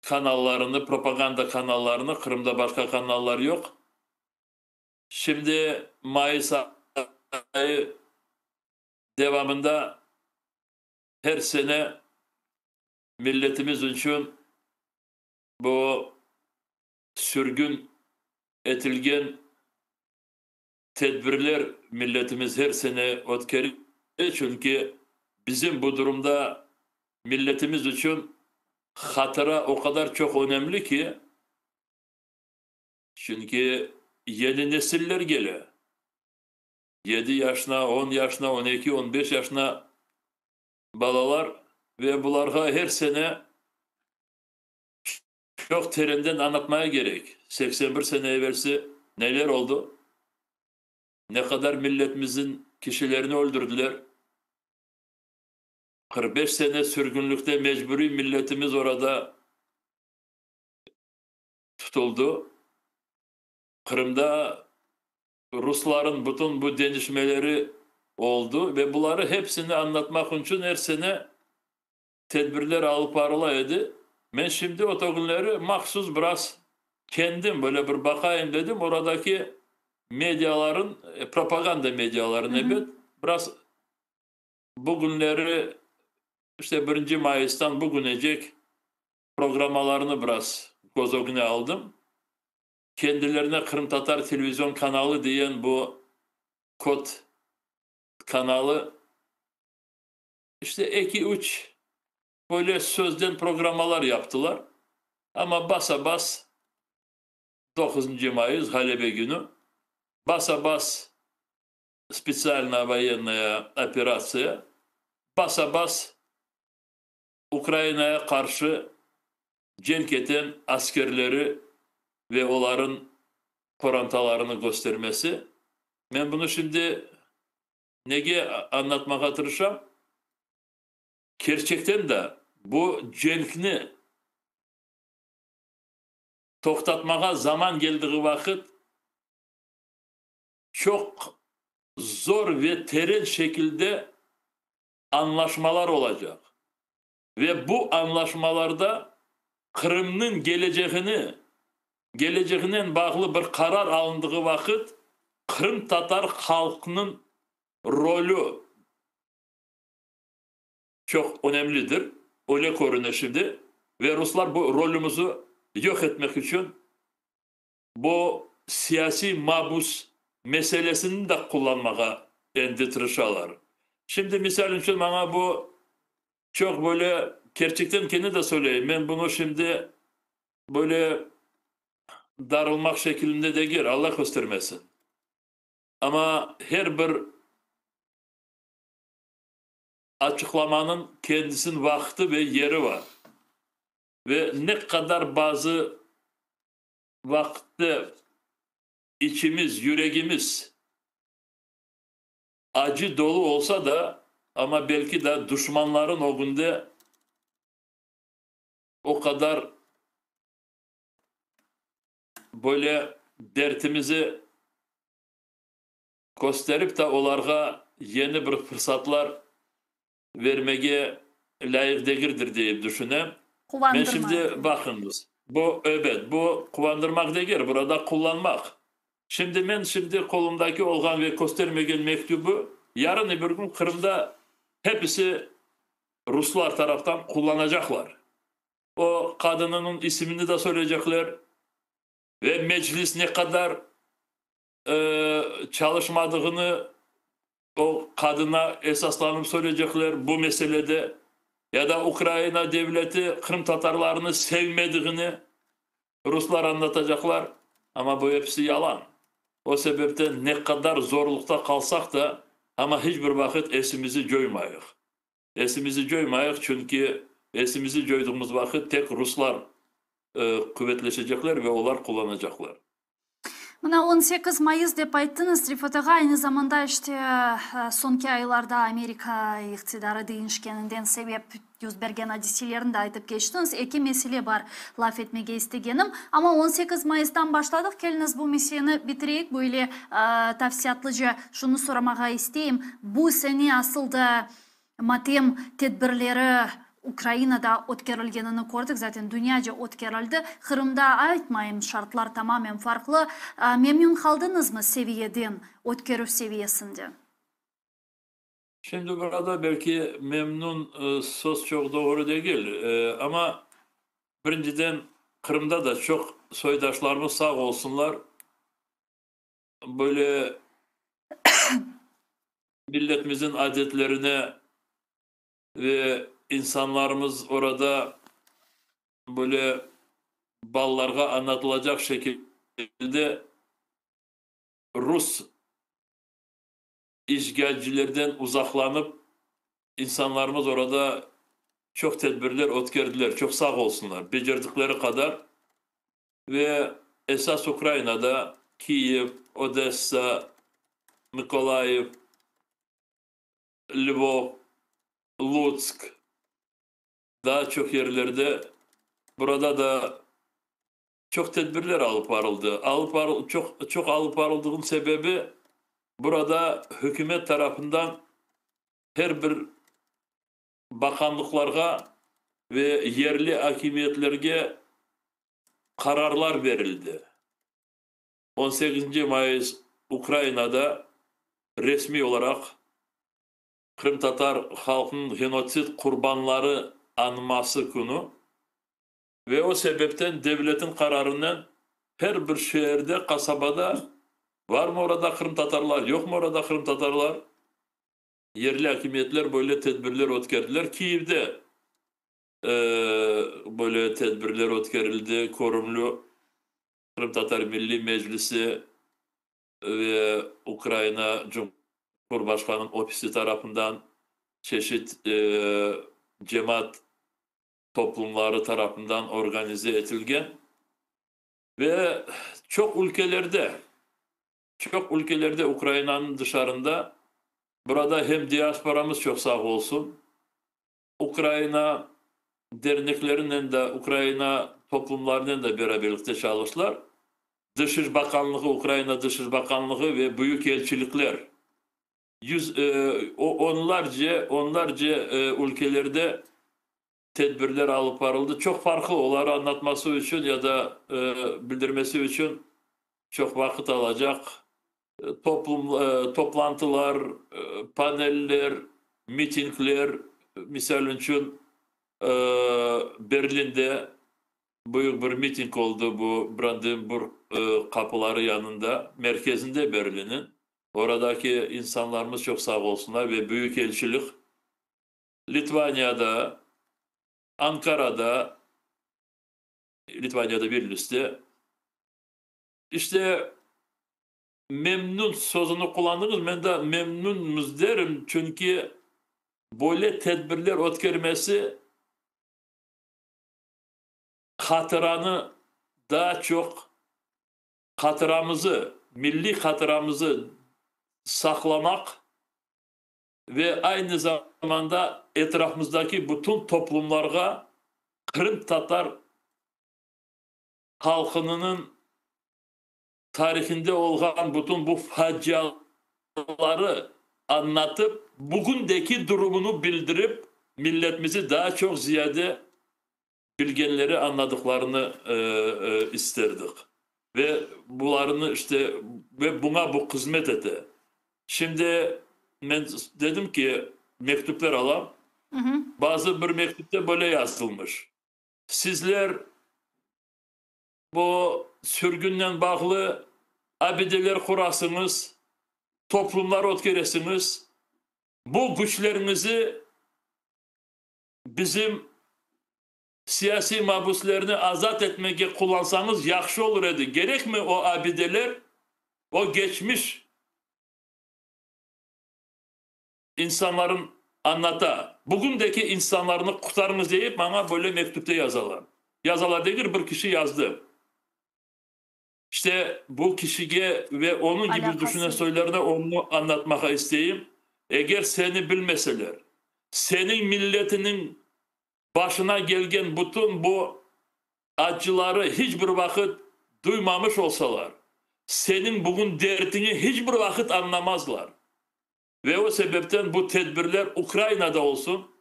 kanallarını, propaganda kanallarını, Qırımda başqa kanallar yoq. Şimdi mayıs ayı devamında her sene milletimiz içün bu sürgün etilgen tedbirler milletimiz her sene ötkere, çünki bizim bu durumda milletimiz içün hatıra o qadar çoq önemli ki, çünki yeni nesiller kele. 7 yaşına, 10 yaşına, 12, 15 yaşına balalar ve bularğa her sene çoq terenden añlatmaya kerek. 81 sene evelsi neler oldı? Ne qadar milletimizin kişilerini öldürdiler? 45 sene sürgünlikte mecburiy milletimiz orada tutuldı. Qırımda rusların bütün bu deñişmeleri oldı ve buları hepsini añlatmaq içün er sene tedbirler alıp barıla edi. Men şimdi o künleri mahsus biraz kendim böyle bir baqayım dedim. Oradaki medyaların, propaganda medyaların ebet, biraz bugünleri işte 1 Mayıstan bugünecek programmalarını biraz köz ögüne aldım. Kendilerine Qırımtatar televizyon kanalı diyen bu kod kanalı işte 2-3 böyle sözden programmalar yaptılar. Ama basa bas 9 Mayıs Ğalebe günü basa bas специальная военная операция, basa bas. Ukrainaya qarşı cenk eten askerleri ve olarıñ qorantalarını köstermesi. Men bunı şimdi nege añlatmağa tırışam? Kerçekten de bu cenkni toqtatmağa zaman keldiği vaqıt çoq zor ve teren şekilde añlaşmalar olacaq ve bu añlaşmalarda Qırımnıñ keleceğini, keleceğinen bağlı bir qarar alındığı vaqıt qırımtatar halqnıñ rolü çoq önemlidir, öyle körüne şimdi, ve ruslar bu rolümizi yoq etmek içün bu siyasiy mabus meselesini de qullanmağa endi tırışalar. Şimdi, misal içün, maña bu çoq böyle, kerçekten kene de söyleyim, men bunı şimdi böyle darılmaq şekilinde degil, Alla köstermesin, amma her bir açıqlamanıñ kendisiniñ vaqtı ve yeri bar. Ve ne qadar bazı vaqıtta içimiz, yüregimiz acı dolu olsa da, amma belki de duşmanların ögünde o qadar böyle dertimizi kösterip de olarğa yeni bir fırsatlar vermege lâyıq degildir deyip düşünem. Men şimdi, baqıñız, bu, ebet, bu quvandırmaq degil, burada qullanmaq. Şimdi men şimdi qolumdaki olğan ve köstermegen mektübi yarın bir kün Qırımda hepisi ruslar taraftan qullanacaqlar. O qadınınıñ isimini de söyleycekler ve Meclis ne qadar çalışmadığını o qadına esaslanıp söyleycekler bu meselede, ya da Ukraina devleti qırımtatarlarnı sevmediğini ruslar añlatacaqlar, amma bu episi yalan. O sebepten ne qadar zorluqta qalsaq da, amma hiç bir vaqıt esimizi coymayıq. Esimizi coymayıq, çünki esimizi coyduğımız vaqıt tek ruslar quvetleşecekler ve olar qullanacaqlar. Mına 18 mayıs dep ayttıñız, Refat ağa, aynı zamanda işte soñki aylarda Amerika iqtidarı deñişkeninden sebep yüz bergen adiselerni de aytıp keçtiñiz. Eki mesele bar laf etmege istegenim. Amma 18 mayıstan başladıq, keliñiz bu meseleni bitireyik. Böyle tafsilâtlıca şunı soramağa isteyim, bu sene asıl da matem tedbirleri Ukrainada ötkerilgenini kördik, zaten dünyaca ötkerildi. Qırımda aytmayım, şartlar tamamen farqlı. Memnün qaldıñızmı seviyeden, ötkerüv seviyesinden? Şimdi burada belki memnün söz çoq doğru degil, amma birinciden Qırımda da çoq soydaşlarımız sağ olsunlar, böyle milletimizin adetlerine ve insanlarımız orada böyle balalarğa añlatılacaq şekilde rus işğalcilerden uzaqlanıp, insanlarımız orada çoq tedbirler ötkerdiler, çoq sağ olsunlar, becerdikleri qadar. Ve esas Ukrainada Kiyev, Odessa, Mıkolayiv, Lvov, Lutsk, daa çoq yerlerde, burada da çoq tedbirler alıp barıldı. Alıp bar, çoq, çoq alıp barıldığınıñ sebebi, burada hükümet tarafından her bir baqanlıqlarğa ve yerli akimiyetlerge qararlar berildi. 18 mayıs Ukrainada resmiy olaraq qırımtatar halqınıñ genotsid qurbanları añması künü ve o sebepten devletin qararınen her bir şeerde, qasabada varmı orada qırımtatarlar, yoqmı orada qırımtatarlar, yerli akimiyetler böyle tedbirler ötkerdiler. Kiyevde böyle tedbirler ötkerildi, körümli Qırımtatar Milliy Meclisi ve Ukraina Cumhurbaşqanıñ ofisi tarafından çeşit cemaat. toplumları tarafından organize etilgen ve çoq ülkelerde, çoq ülkelerde Ukrainanıñ dışarında, burada hem diasporamız çoq sağ olsun, Ukraina derneklerinen de, Ukraina toplumlarınen de beraberlikte çalıştılar. Dış Bakanlığı, Ukraina Dış Bakanlığı ve büyükelçilikler yüz, onlarca, onlarca ülkelerde tedbirler alıp barıldı. Çoq farqlı, oları añlatması içün ya da bildirmesi içün çoq vaqıt alacaq. Toplum, toplantılar, paneller, mitingler, misal içün Berlinde büyük bir miting oldı bu Brandenburg qapıları yanında, merkezinde Berlinniñ. Oradaki insanlarımız çoq sağ olsunlar ve büyükelçilik Litvaniyada, Ankarada, Litvaniyada Vilniuste. İşte memnün sözüni qullandıñız, men de memnünmiz derim, çünki böyle tedbirler ötkermesi hatıranı daa çoq hatıramızı, milliy hatıramızı saqlamaq ve aynı zamanda etrafımızdaki bütün toplumlarğa qırımtatar halqınınıñ tarihinde olğan bütün bu faciaları añlatıp, bugündeki durumını bildirip, milletimizi daa çoq ziyade bilgenleri, añladıqlarını isterdik. Ve bularnı işte, ve buña bu hızmet ete. Şimdi men dedim ki, mektüpler alam. Bazı bir mektüpte böyle yazılmış: Sizler bu sürgünnen bağlı abideler qurasıñız, toplumlar ötkeresiñiz, bu küçleriñizi bizim siyasiy mabüslerni azat etmege qullansañız yahşı olur edi. Kerekmi o abideler, o keçmiş insanların añlata, bugündeki insanlarnı qurtarıñız deyip maña böyle mektüpte yazalar. Yazalar degil, bir kişi yazdı. İşte bu kişige ve onıñ kibi düşünen soylarına onı añlatmağa isteyim, eger seni bilmeseler, seniñ milletiniñ başına kelgen bütün bu acıları hiç bir vaqıt duymamış olsalar, seniñ bugün dertiñi hiç bir vaqıt añlamazlar. Ve o sebepten bu tedbirler Ukrainada olsun,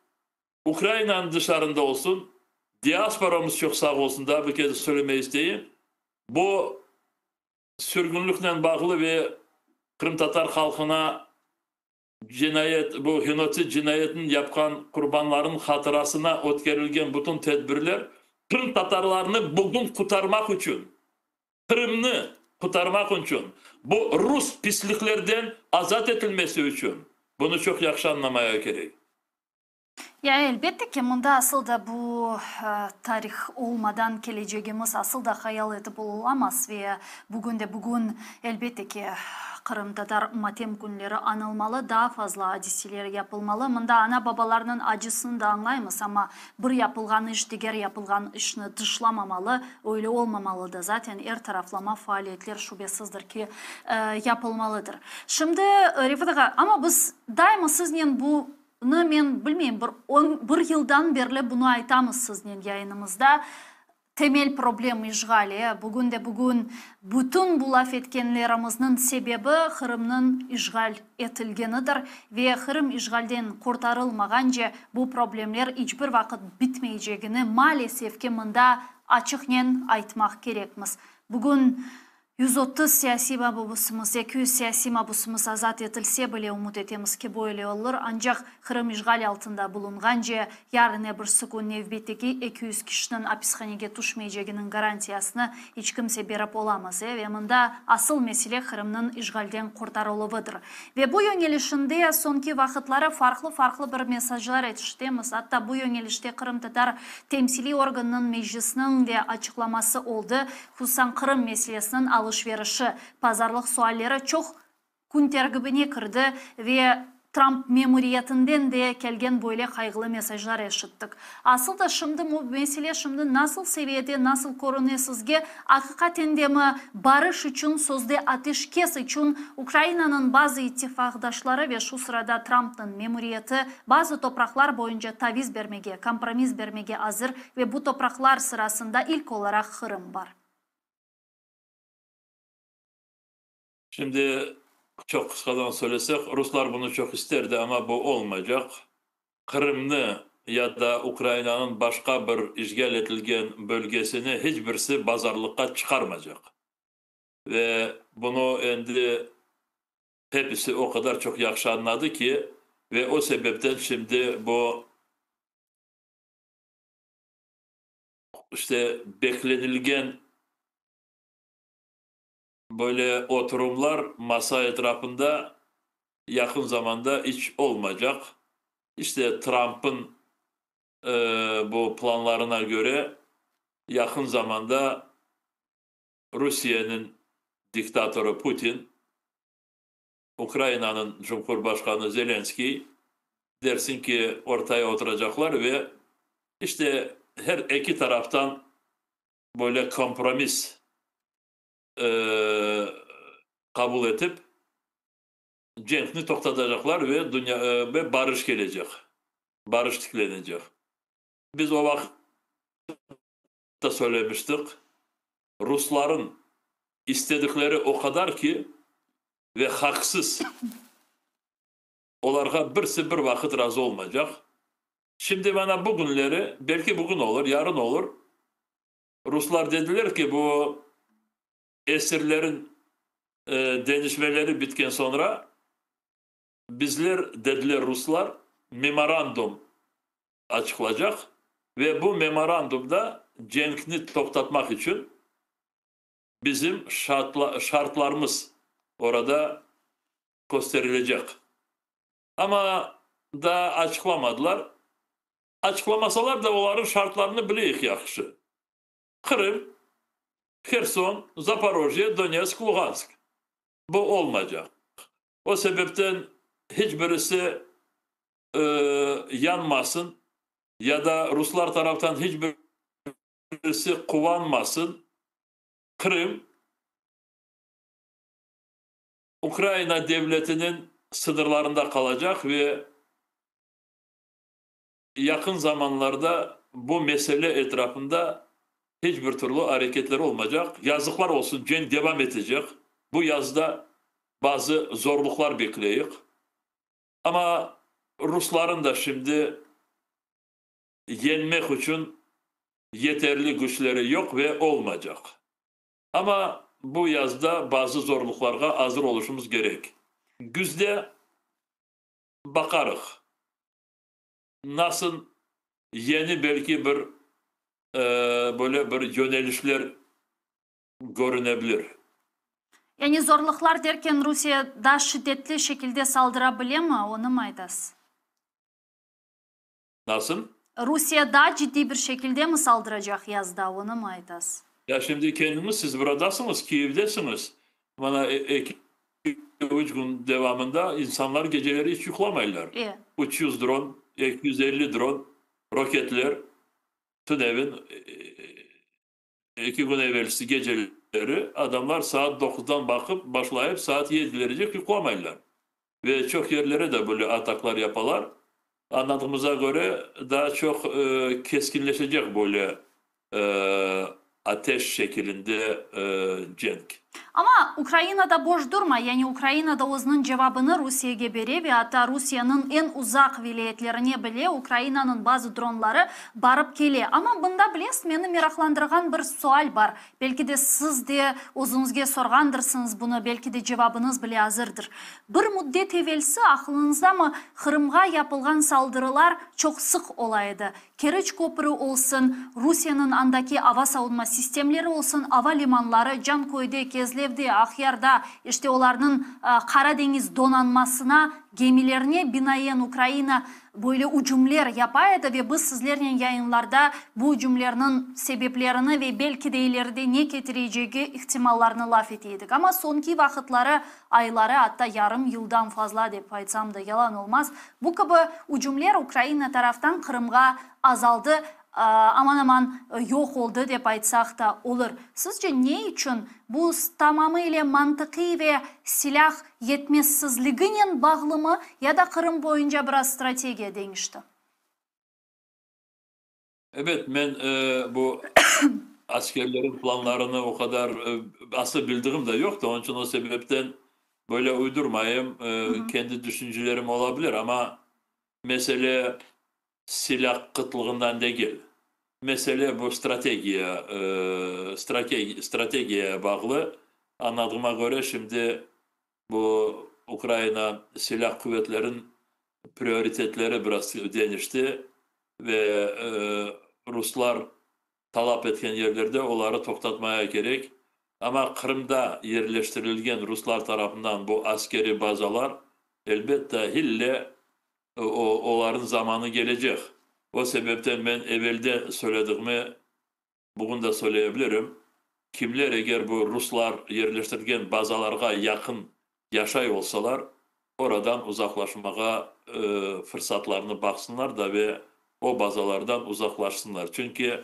Ukrainanıñ dışarında olsun, diasporamız çoq sağ olsun, daa bir kez söylemege isteyim, bu sürgünliknen bağlı ve qırımtatar halqına cinayet, bu genotsid cinayetini yapqan qurbanlarnıñ hatırasına ötkerilgen bütün tedbirler qırımtatarlarnı bugün qurtarmaq içün, Qırımnı qurtarmaq içün, bu rus pisliklerden azat etilmesi içün, bunı çoq yahşı añlamaya kerek. Ya, elbette ki, mında asıl da bu tarih olmadan kelecegimiz asıl da hayal etip olulamaz ve bugün de bugün, elbette ki, qırımtatar matem künleri añılmalı, daa fazla adiseler yapılmalı. Mında ana-babalarnıñ acısını da añlaymız, amma bir yapılğan iş diger yapılğan işni dışlamamalı, öyle olmamalı da, zaten er taraflama faaliyetler şübesizdir ki, yapılmalıdır. Şimdi, Refat ağa, amma biz daima siznen bu nı men bilmeyim, bir on bir yıldan berli bunı aytamız siznen yayınımızda, temel problem işğal, e, bugün de bugün bütün bu laf etkenlerimizniñ sebebi Qırımnıñ işğal etilgenidir ve Qırım işğalden qurtarılmağance bu problemler iç bir vaqıt bitmeycegini maalesef ki mında açıqnen aytmaq kerekmiz. Bugün 130 siyasiy mabusımız, 200 siyasiy mabusımız azat etilse bile ümüt etemiz ki, böyle olur, ancaq Qırım işğal altında bulunğance, yarın ebirsi kün nevbetteki 200 kişiniñ apishanege tüşmeyceginiñ garantiyasını iç kimse berip olamaz, e, ve mında asıl mesele Qırımnıñ işğalden qurtarıluvıdır. Ve bu yöñelişinde soñki vaqıtları farqlı-farqlı bir mesajlar eşitemiz, atta bu yöñelişte qırımtatar temsiliy organınıñ, Meclisniñ de açıqlaması oldı, hususan Qırım meselesiniñ alış-verişi, pazarlıq sualleri çoq kün terkibine kirdi ve. Tramp memuriyetinden de kelgen böyle qayğılı mesajlar eşittik. Asıl da şimdi bu mesele şimdi nasıl seviyede, nasıl körüne sizge? Aqiqaten de mi barış içün, sözde ateşkes içün Ukrainanıñ bazı ittifaqdaşları ve şu sırada Trampnıñ memuriyeti bazı topraqlar boyunca taviz bermege, kompromiss bermege azır ve bu topraqlar sırasında ilk olaraq Qırım bar? Şimdi çoq qısqadan söylesek, ruslar bunı çoq isterdi, amma bu olmaycaq. Qırımnı ya da Ukrainanıñ başqa bir işğal etilgen bölgesini hiç birisi bazarlıqqa çıqarmaycaq. Ve bunı endi hepisi o qadar çoq yahşı añladı ki, ve o sebepten şimdi bu işte beklenilgen böyle oturımlar masa etrafında yaqın zamanda iç olmaycaq. İşte Trump'ın bu planlarına köre yaqın zamanda Rusiyeniñ diktatorı Putin, Ukrainanıñ Cumhurbaşqanı Zelenskiy dersiñ ki ortaya oturacaqlar ve işte her eki taraftan böyle kompromiss qabul etip cenkni toqtatacaqlar ve dünya ve barış kelecek, barış tiklenecek. Biz o vaqıt da söylemiştik, rusların istedikleri o qadar ki ve haqsız, olarğa birisi bir vaqıt razı olmaycaq. Şimdi mana bu künleri, belki bugün olur, yarın olur, ruslar dediler ki bu esirlerin deñişmeleri bitken soñra bizler, dediler ruslar, memorandum açıqlacaq ve bu memorandumda cenkni toqtatmaq içün bizim şartlarımız orada kösterilecek. Amma daa açıqlamadılar. Açıqlamasalar da olarnıñ şartlarını bileyik yahşı. Qırım, Herson, Zaporojye, Donetsk, Lugansk. Bu olmaycaq. O sebepten hiç birisi yanmasın ya da ruslar taraftan hiç birisi quvanmasın, Qırım Ukraina devletiniñ sıñırlarında qalacaq ve yaqın zamanlarda bu mesele etrafında hiç bir türlü areketler olmaycaq. Yazıqlar olsun, cenk devam etecek. Bu yazda bazı zorluqlar bekleyik. Amma rusların da şimdi yeñmek içün yeterli güçleri yoq ve olmaycaq. Amma bu yazda bazı zorluqlarğa azır oluşımız kerek. Küzde baqarıq, nasıl yeni belki bir böyle bir yönelişler körünebilir. Yani zorluqlar derken Rusiye daa şiddetli şekilde saldıra bilemi, onımı aytasız? Nasıl? Rusiye daa ciddiy bir şekilde mi saldıracaq yazda, onımı aytasız? Ya şimdi kendiniz siz buradasıñız, Kiyevdesiñiz. Mana eki, üç kün devamında insanlar geceleri hiç yuqlamaylar. 300 dron, 250 dron, roketler tünevin 2 kün evelsi geceleri adamlar saat 9-dan baqıp başlayıp saat 7-lerdek yuqlamaylar. Ve çoq yerlere de böyle ataklar yapalar. Añladığımıza köre daa çoq keskinleşecek böyle ateş şekilinde cenk. Amma Ukraina da boş durmay, yani Ukraina da özüniñ cevabını Rusiyege bere ve atta Rusiyeniñ eñ uzaq vilâyetlerine bile Ukrainanıñ bazı dronları barıp kele. Amma bunda bilesiz, meni meraqlandırğan bir sual bar. Belki de siz de özüñizge sorğandırsıñız bunı, belki de cevabıñız bile azırdır. Bir müddet evelsi, aqlıñızdamı, Qırımğa yapılğan saldırılar çoq sıq ola edi. Keriç köprü olsun, Rusiyeniñ andaki ava savunma sistemleri olsun, ava limanları, Canköyde. Kezlevde, Aqyarda, işte olarnıñ Qara deñiz donanmasına, gemilerine binaen Ukraina böyle ücümler yapa edi ve biz sizlernen yayınlarda bu ücümlerniñ sebeplerini ve belki de ileride ne ketirecegi ihtimallarını laf ete edik. Amma soñki vaqıtları, ayları, atta yarım yıldan fazla dep aytsam da yalan olmaz, bu kibi ücümler Ukraina taraftan Qırımğa azaldı, aman-aman yoq oldı dep aytsaq da olur. Sizce ne içün? Bu tamamı ile mantıqiy ve silâh yetmezsizliginen bağlımı ya da Qırım boyunca biraz strategiya deñişti? Ebet, men bu askerlerin planlarını o qadar aslı bildiğim de yoq da, onıñ içün o sebepten böyle uydurmayım, kendi düşüncelerim olabilir, amma mesele silâh qıtlığından degil. Mesele bu strategiya, strategiyaya bağlı. Añladığıma köre, şimdi bu Ukraina silâh quvetlerin prioritetleri biraz deñişti ve ruslar talap etken yerlerde oları toqtatmaya kerek. Amma Qırımda yerleştirilgen ruslar tarafından bu askeriy bazalar, elbette, ille olarnıñ zamanı kelecek. O sebepten men evelde söyledigimi bugün de söyleyebilirim, kimler eger bu ruslar yerleştirgen bazalarğa yaqın yaşay olsalar, oradan uzaqlaşmağa fırsatlarını baqsınlar da ve o bazalardan uzaqlaşsınlar. Çünki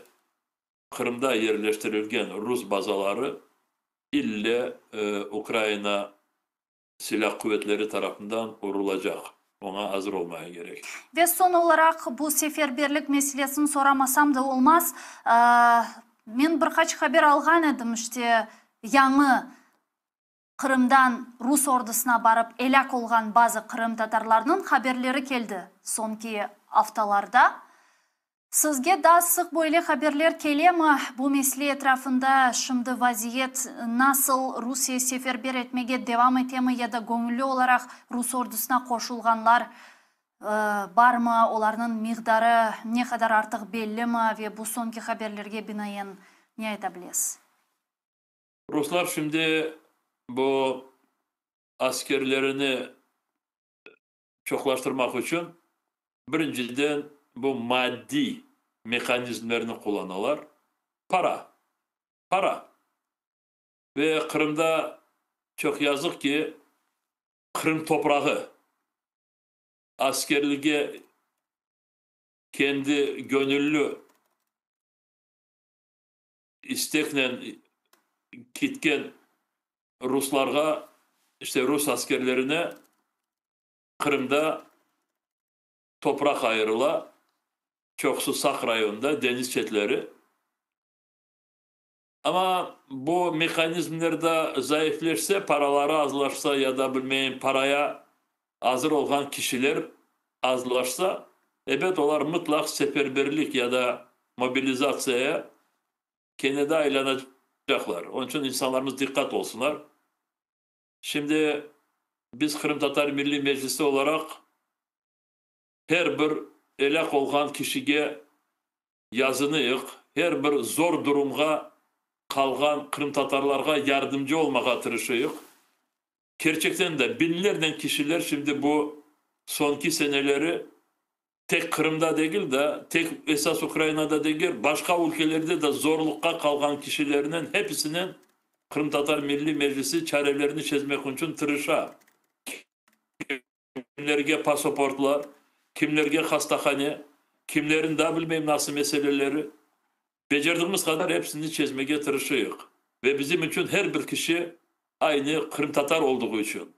Qırımda yerleştirilgen rus bazaları ille Ukraina silâ quvetleri tarafından urulacaq, oña azır olmaya kerek. Ve soñ olaraq bu seferberlik meselesini soramasam da olmaz. Men bir qaç haber alğan edim, işte, yañı Qırımdan rus ordusına barıp elâk olğan bazı qırımtatarlarnıñ haberleri keldi soñki aftalarda. Sizge daa sıq böyle haberler kelemi? Bu mesele etrafında şimdi vaziyet nasıl, Rusiye seferber etmege devam etemi ya da göñülli olaraq rus ordusına qoşulğanlar barmı, olarnıñ miqdarı ne qadar artıq bellimi ve bu soñki haberlerge binaen ne ayta bilesiz? Ruslar şimdi bu askerlerini çoqlaştırmaq içün birinciden bu maddiy mehanizmlerni qullanalar, para, para. Ve Qırımda çoq yazıq ki, Qırım toprağı askerlige kendi göñülli isteknen ketken ruslarğa, işte rus askerlerine Qırımda topraq ayırıla, çoqusı Saq rayonında, deñiz çetleri. Amma bu mehanizmler de zayıfleşse, paraları azlaşsa ya da, bilmeyim, paraya azır olğan kişiler azlaşsa, ebet, olar mıtlaq seferberlik ya da mobilizatsiyaya kene de aylanacaqlar. Onıñ içün insanlarımız diqqat olsunlar. Şimdi biz Qırımtatar Milliy Meclisi olaraq her bir elâk olğan kişige yazınıyıq, her bir zor durumğa qalğan qırımtatarlarğa yardımcı olmağa tırışıyıq. Kerçekten de biñlernen kişiler şimdi bu soñki seneleri tek Qırımda degil de, tek esas Ukrainada degil, başqa ülkelerde de zorluqqa qalğan kişilerniñ hepisinen Qırımtatar Milliy Meclisi çarelerini çezmek içün tırışa. Kimlerge pasoportlar, kimlerge hastahane, kimlerin daa bilmeyim nasıl meseleleri. Becerdigimiz qadar hepsini çezmege tırışıyıq. Ve bizim içün her bir kişi aynı qırımtatar olduğı içün.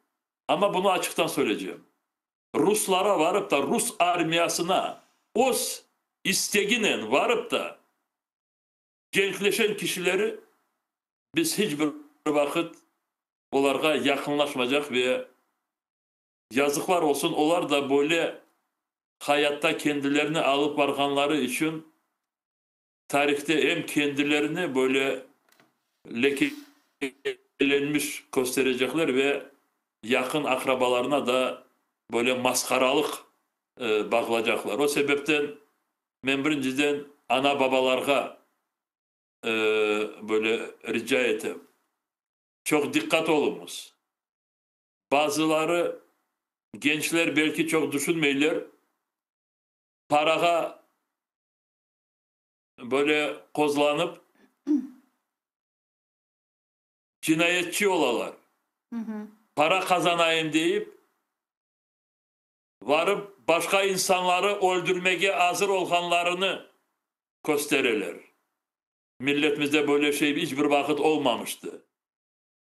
Amma bunı açıqtan söyleycem. Ruslara varıp da, rus armiyasına öz isteginen varıp da cenkleşen kişileri biz hiç bir vaqıt olarğa yaqınlaşmacaq ve yazıqlar olsun, olar da böyle hayatta kendilerini alıp barğanları içün tarihte em kendilerini böyle lekelenmiş kösterecekler ve yaqın aqrabalarına da böyle masqaralıq bağlacaqlar. O sebepten men birinciden ana-babalarğa böyle rica etem. Çoq diqqat oluñız. Bazıları, gençler belki çoq düşünmeyler, parağa böyle qozlanıp, cinayetçi olalar. Para qazanayım deyip, varıp başqa insanları öldürmege azır olğanlarını köstereler. Milletimizde böyle şey iç bir vaqıt olmamıştı.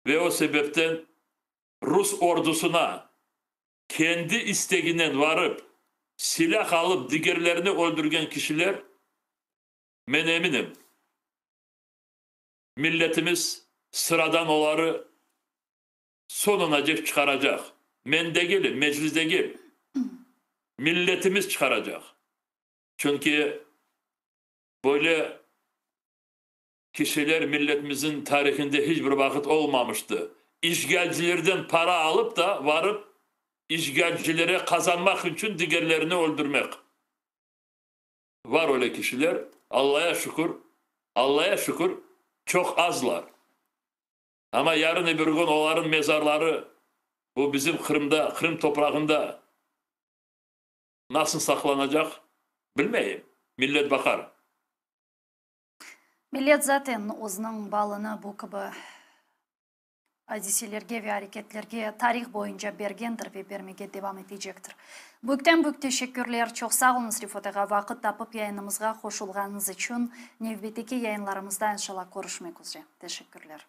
Ve o sebepten rus ordusına kendi isteginen varıp, silâh alıp digerlerini öldürgen kişiler, men eminim, milletimiz sıradan oları sonunacek çıqaracaq. Men degilim, Meclis degil, milletimiz çıqaracaq. Çünki böyle kişiler milletimizniñ tarihinde hiç bir vaqıt olmamıştı. İşğalcilerden para alıp da varıp işğalcilere qazanmaq içün digerlerini öldürmek. Var öyle kişiler, Allaya şükür, Allaya şükür, çoq azlar. Amma yarın öbür kün olarnıñ mezarları bu bizim Qırımda, Qırım toprağında nasıl saqlanacaq, bilmeyim. Millet baqar. Millet zaten özüniñ balını bu kibi adiselerge ve areketlerge tarih boyunca bergendir ve bermege devam etecektir. Büyükten-büyük teşekkürler, çoq sağ oluñız, Refat ağa, vaqıt tapıp yayınımızğa qoşulğanıñız içün. Nevbetteki yayınlarımızda inşallah körüşmek üzre. Teşekkürler.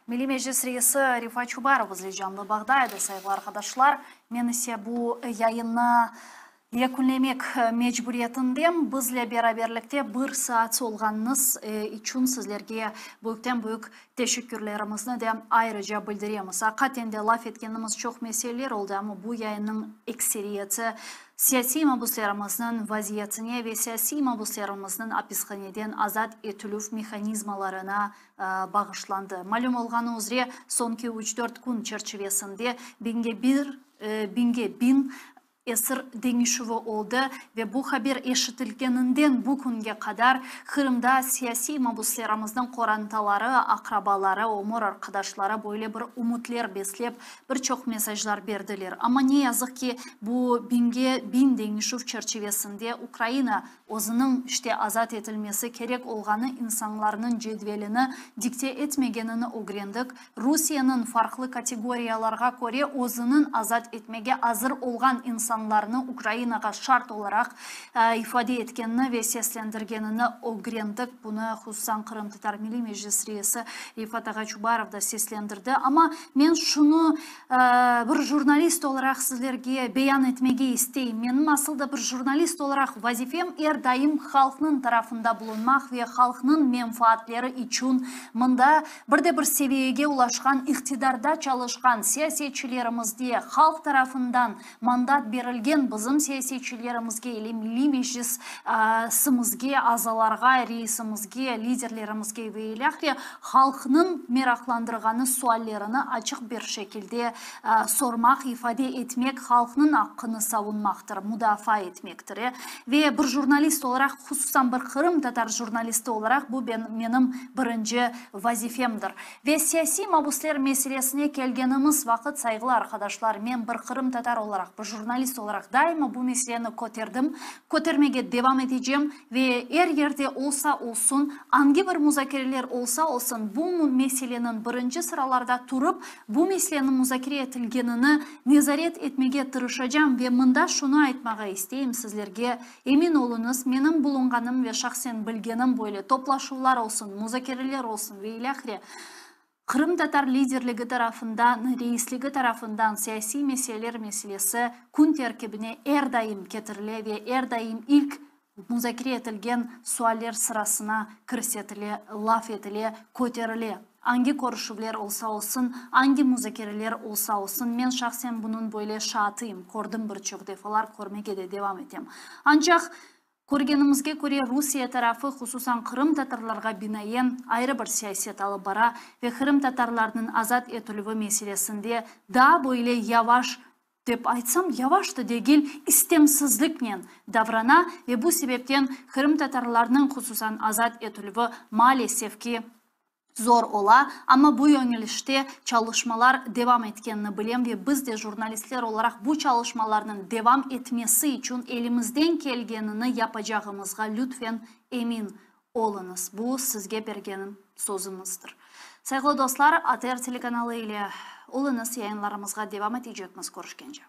Milliy Meclis reisi Refat Çubarov bizle canlı bağda edi, sayğılı arqadaşlar. Men ise bu yayınnı yekünlemek mecburiyetindem. Bizle beraberlikte bir saat olğanıñız içün sizlerge büyükten-büyük teşekkürlerimizni de ayrıca bildiremiz. Aqiqaten de laf etkenimiz çoq meseleler oldı, amma bu yayınnıñ ekseriyeti Siyasiy mabuslerimizniñ vaziyetine ve siyasiy mabuslerimizniñ apishaneden azat etilüv mehanizmalarına bağışlandı. Malüm olğanı üzre, soñki üç-dört kün çerçivesinde biñge bir, biñge biñ esir deñişüvi oldı ve bu haber eşitilgeninden bu künge qadar Qırımda siyasiy mabuslerimizniñ qorantaları, aqrabaları, ömür arqadaşları böyle bir ümütler beslep, Bir çoq mesajlar berdiler. Amma ne yazıq ki, bu biñge biñ deñişüv çerçivesinde Ukraina özüniñ, işte, azat etilmesi kerek olğanı insanlarnıñ cedvelini dikte etmegenini ögrendik, Rusiyeniñ farqlı kategoriyalarğa köre özüniñ azat etmege azır olğan insanlarnı Ukrainağa şart olaraq ifade etkenini ve seslendirgenini ögrendik. Bunı hususan Qırımtatar Milliy Meclis reisi Refat ağa Çubarov da seslendirdi. Amma men şunı bir jurnalist olaraq sizlerge beyan etmege isteyim. Menim asıl da bir jurnalist olaraq vazifem er daim halqnıñ tarafında bulunmaq ve halqnıñ menfaatleri içün mında bir de bir seviyege ulaşqan iqtidarda çalışqan siyasetçilerimizde halq tarafından Mandat berilgen bizim siyasetçilerimizge ile Milliy Meclisimizge, azalarğa, reisimizge, liderlerimizge ve ilâhre halqnıñ meraqlandırğanı suallerini açıq bir şekilde sormaq, ifade etmek, halqnıñ aqqını savunmaqtır, mudafaa etmektir. Ve bir jurnalist olaraq, hususan bir qırımtatar jurnalisti olaraq bu menim birinci vazifemdir. Ve siyasiy mabusler meselesine kelgenimiz vaqıt, sayğılı arqadaşlar, men bir qırımtatar olaraq, bir jurnalist olaraq daima bu meseleni köterdim, kötermege devam etecem ve er yerde olsa olsun, angi bir muzakereler olsa olsun, bu meseleniñ birinci sıralarda turıp, bu meseleniñ muzakere etilgenini nezaret etmege tırışacam ve mında şunı aytmağa isteyim sizlerge, Emin oluñız, menim bulunğanım ve şahsen bilgenim böyle toplaşuvlar olsun, muzakereler olsun ve ilâhre, qırımtatar liderligi tarafından, reisligi tarafından siyasiy meseleler meselesi kün terkibine er daim ketirile ve er daim ilk muzakere etilgen sualler sırasına kirsetile, laf etile, köterile. Angi körüşüvler olsa olsun, angi muzakereler olsa olsun, men şahsen bunıñ böyle şaatıyım, kördim bir çoq defalar, körmege de devam etem. Ancaq, körgenimizge köre, Rusiye tarafı, hususan qırımtatarlarğa binaen, ayrı bir siyaset alıp bara ve qırımtatarlarnıñ azat etilüvi meselesinde daa böyle yavaş, dep aytsam, yavaş da degil, istemsizliknen davrana ve bu sebepten qırımtatarlarnıñ, hususan, azat etilüvi, maalesef ki, Zor ola, amma bu yöñelişte çalışmalar devam etkenini bilem ve biz de jurnalistler olaraq bu çalışmalarnıñ devam etmesi içün elimizden kelgenini yapacağımızğa lütfen emin oluñız. Bu sizge bergenim sözümizdir. Sayğılı dostlar, ATR telekanalı ile oluñız, yayınlarımızğa devam etecekmiz. Körüşkence.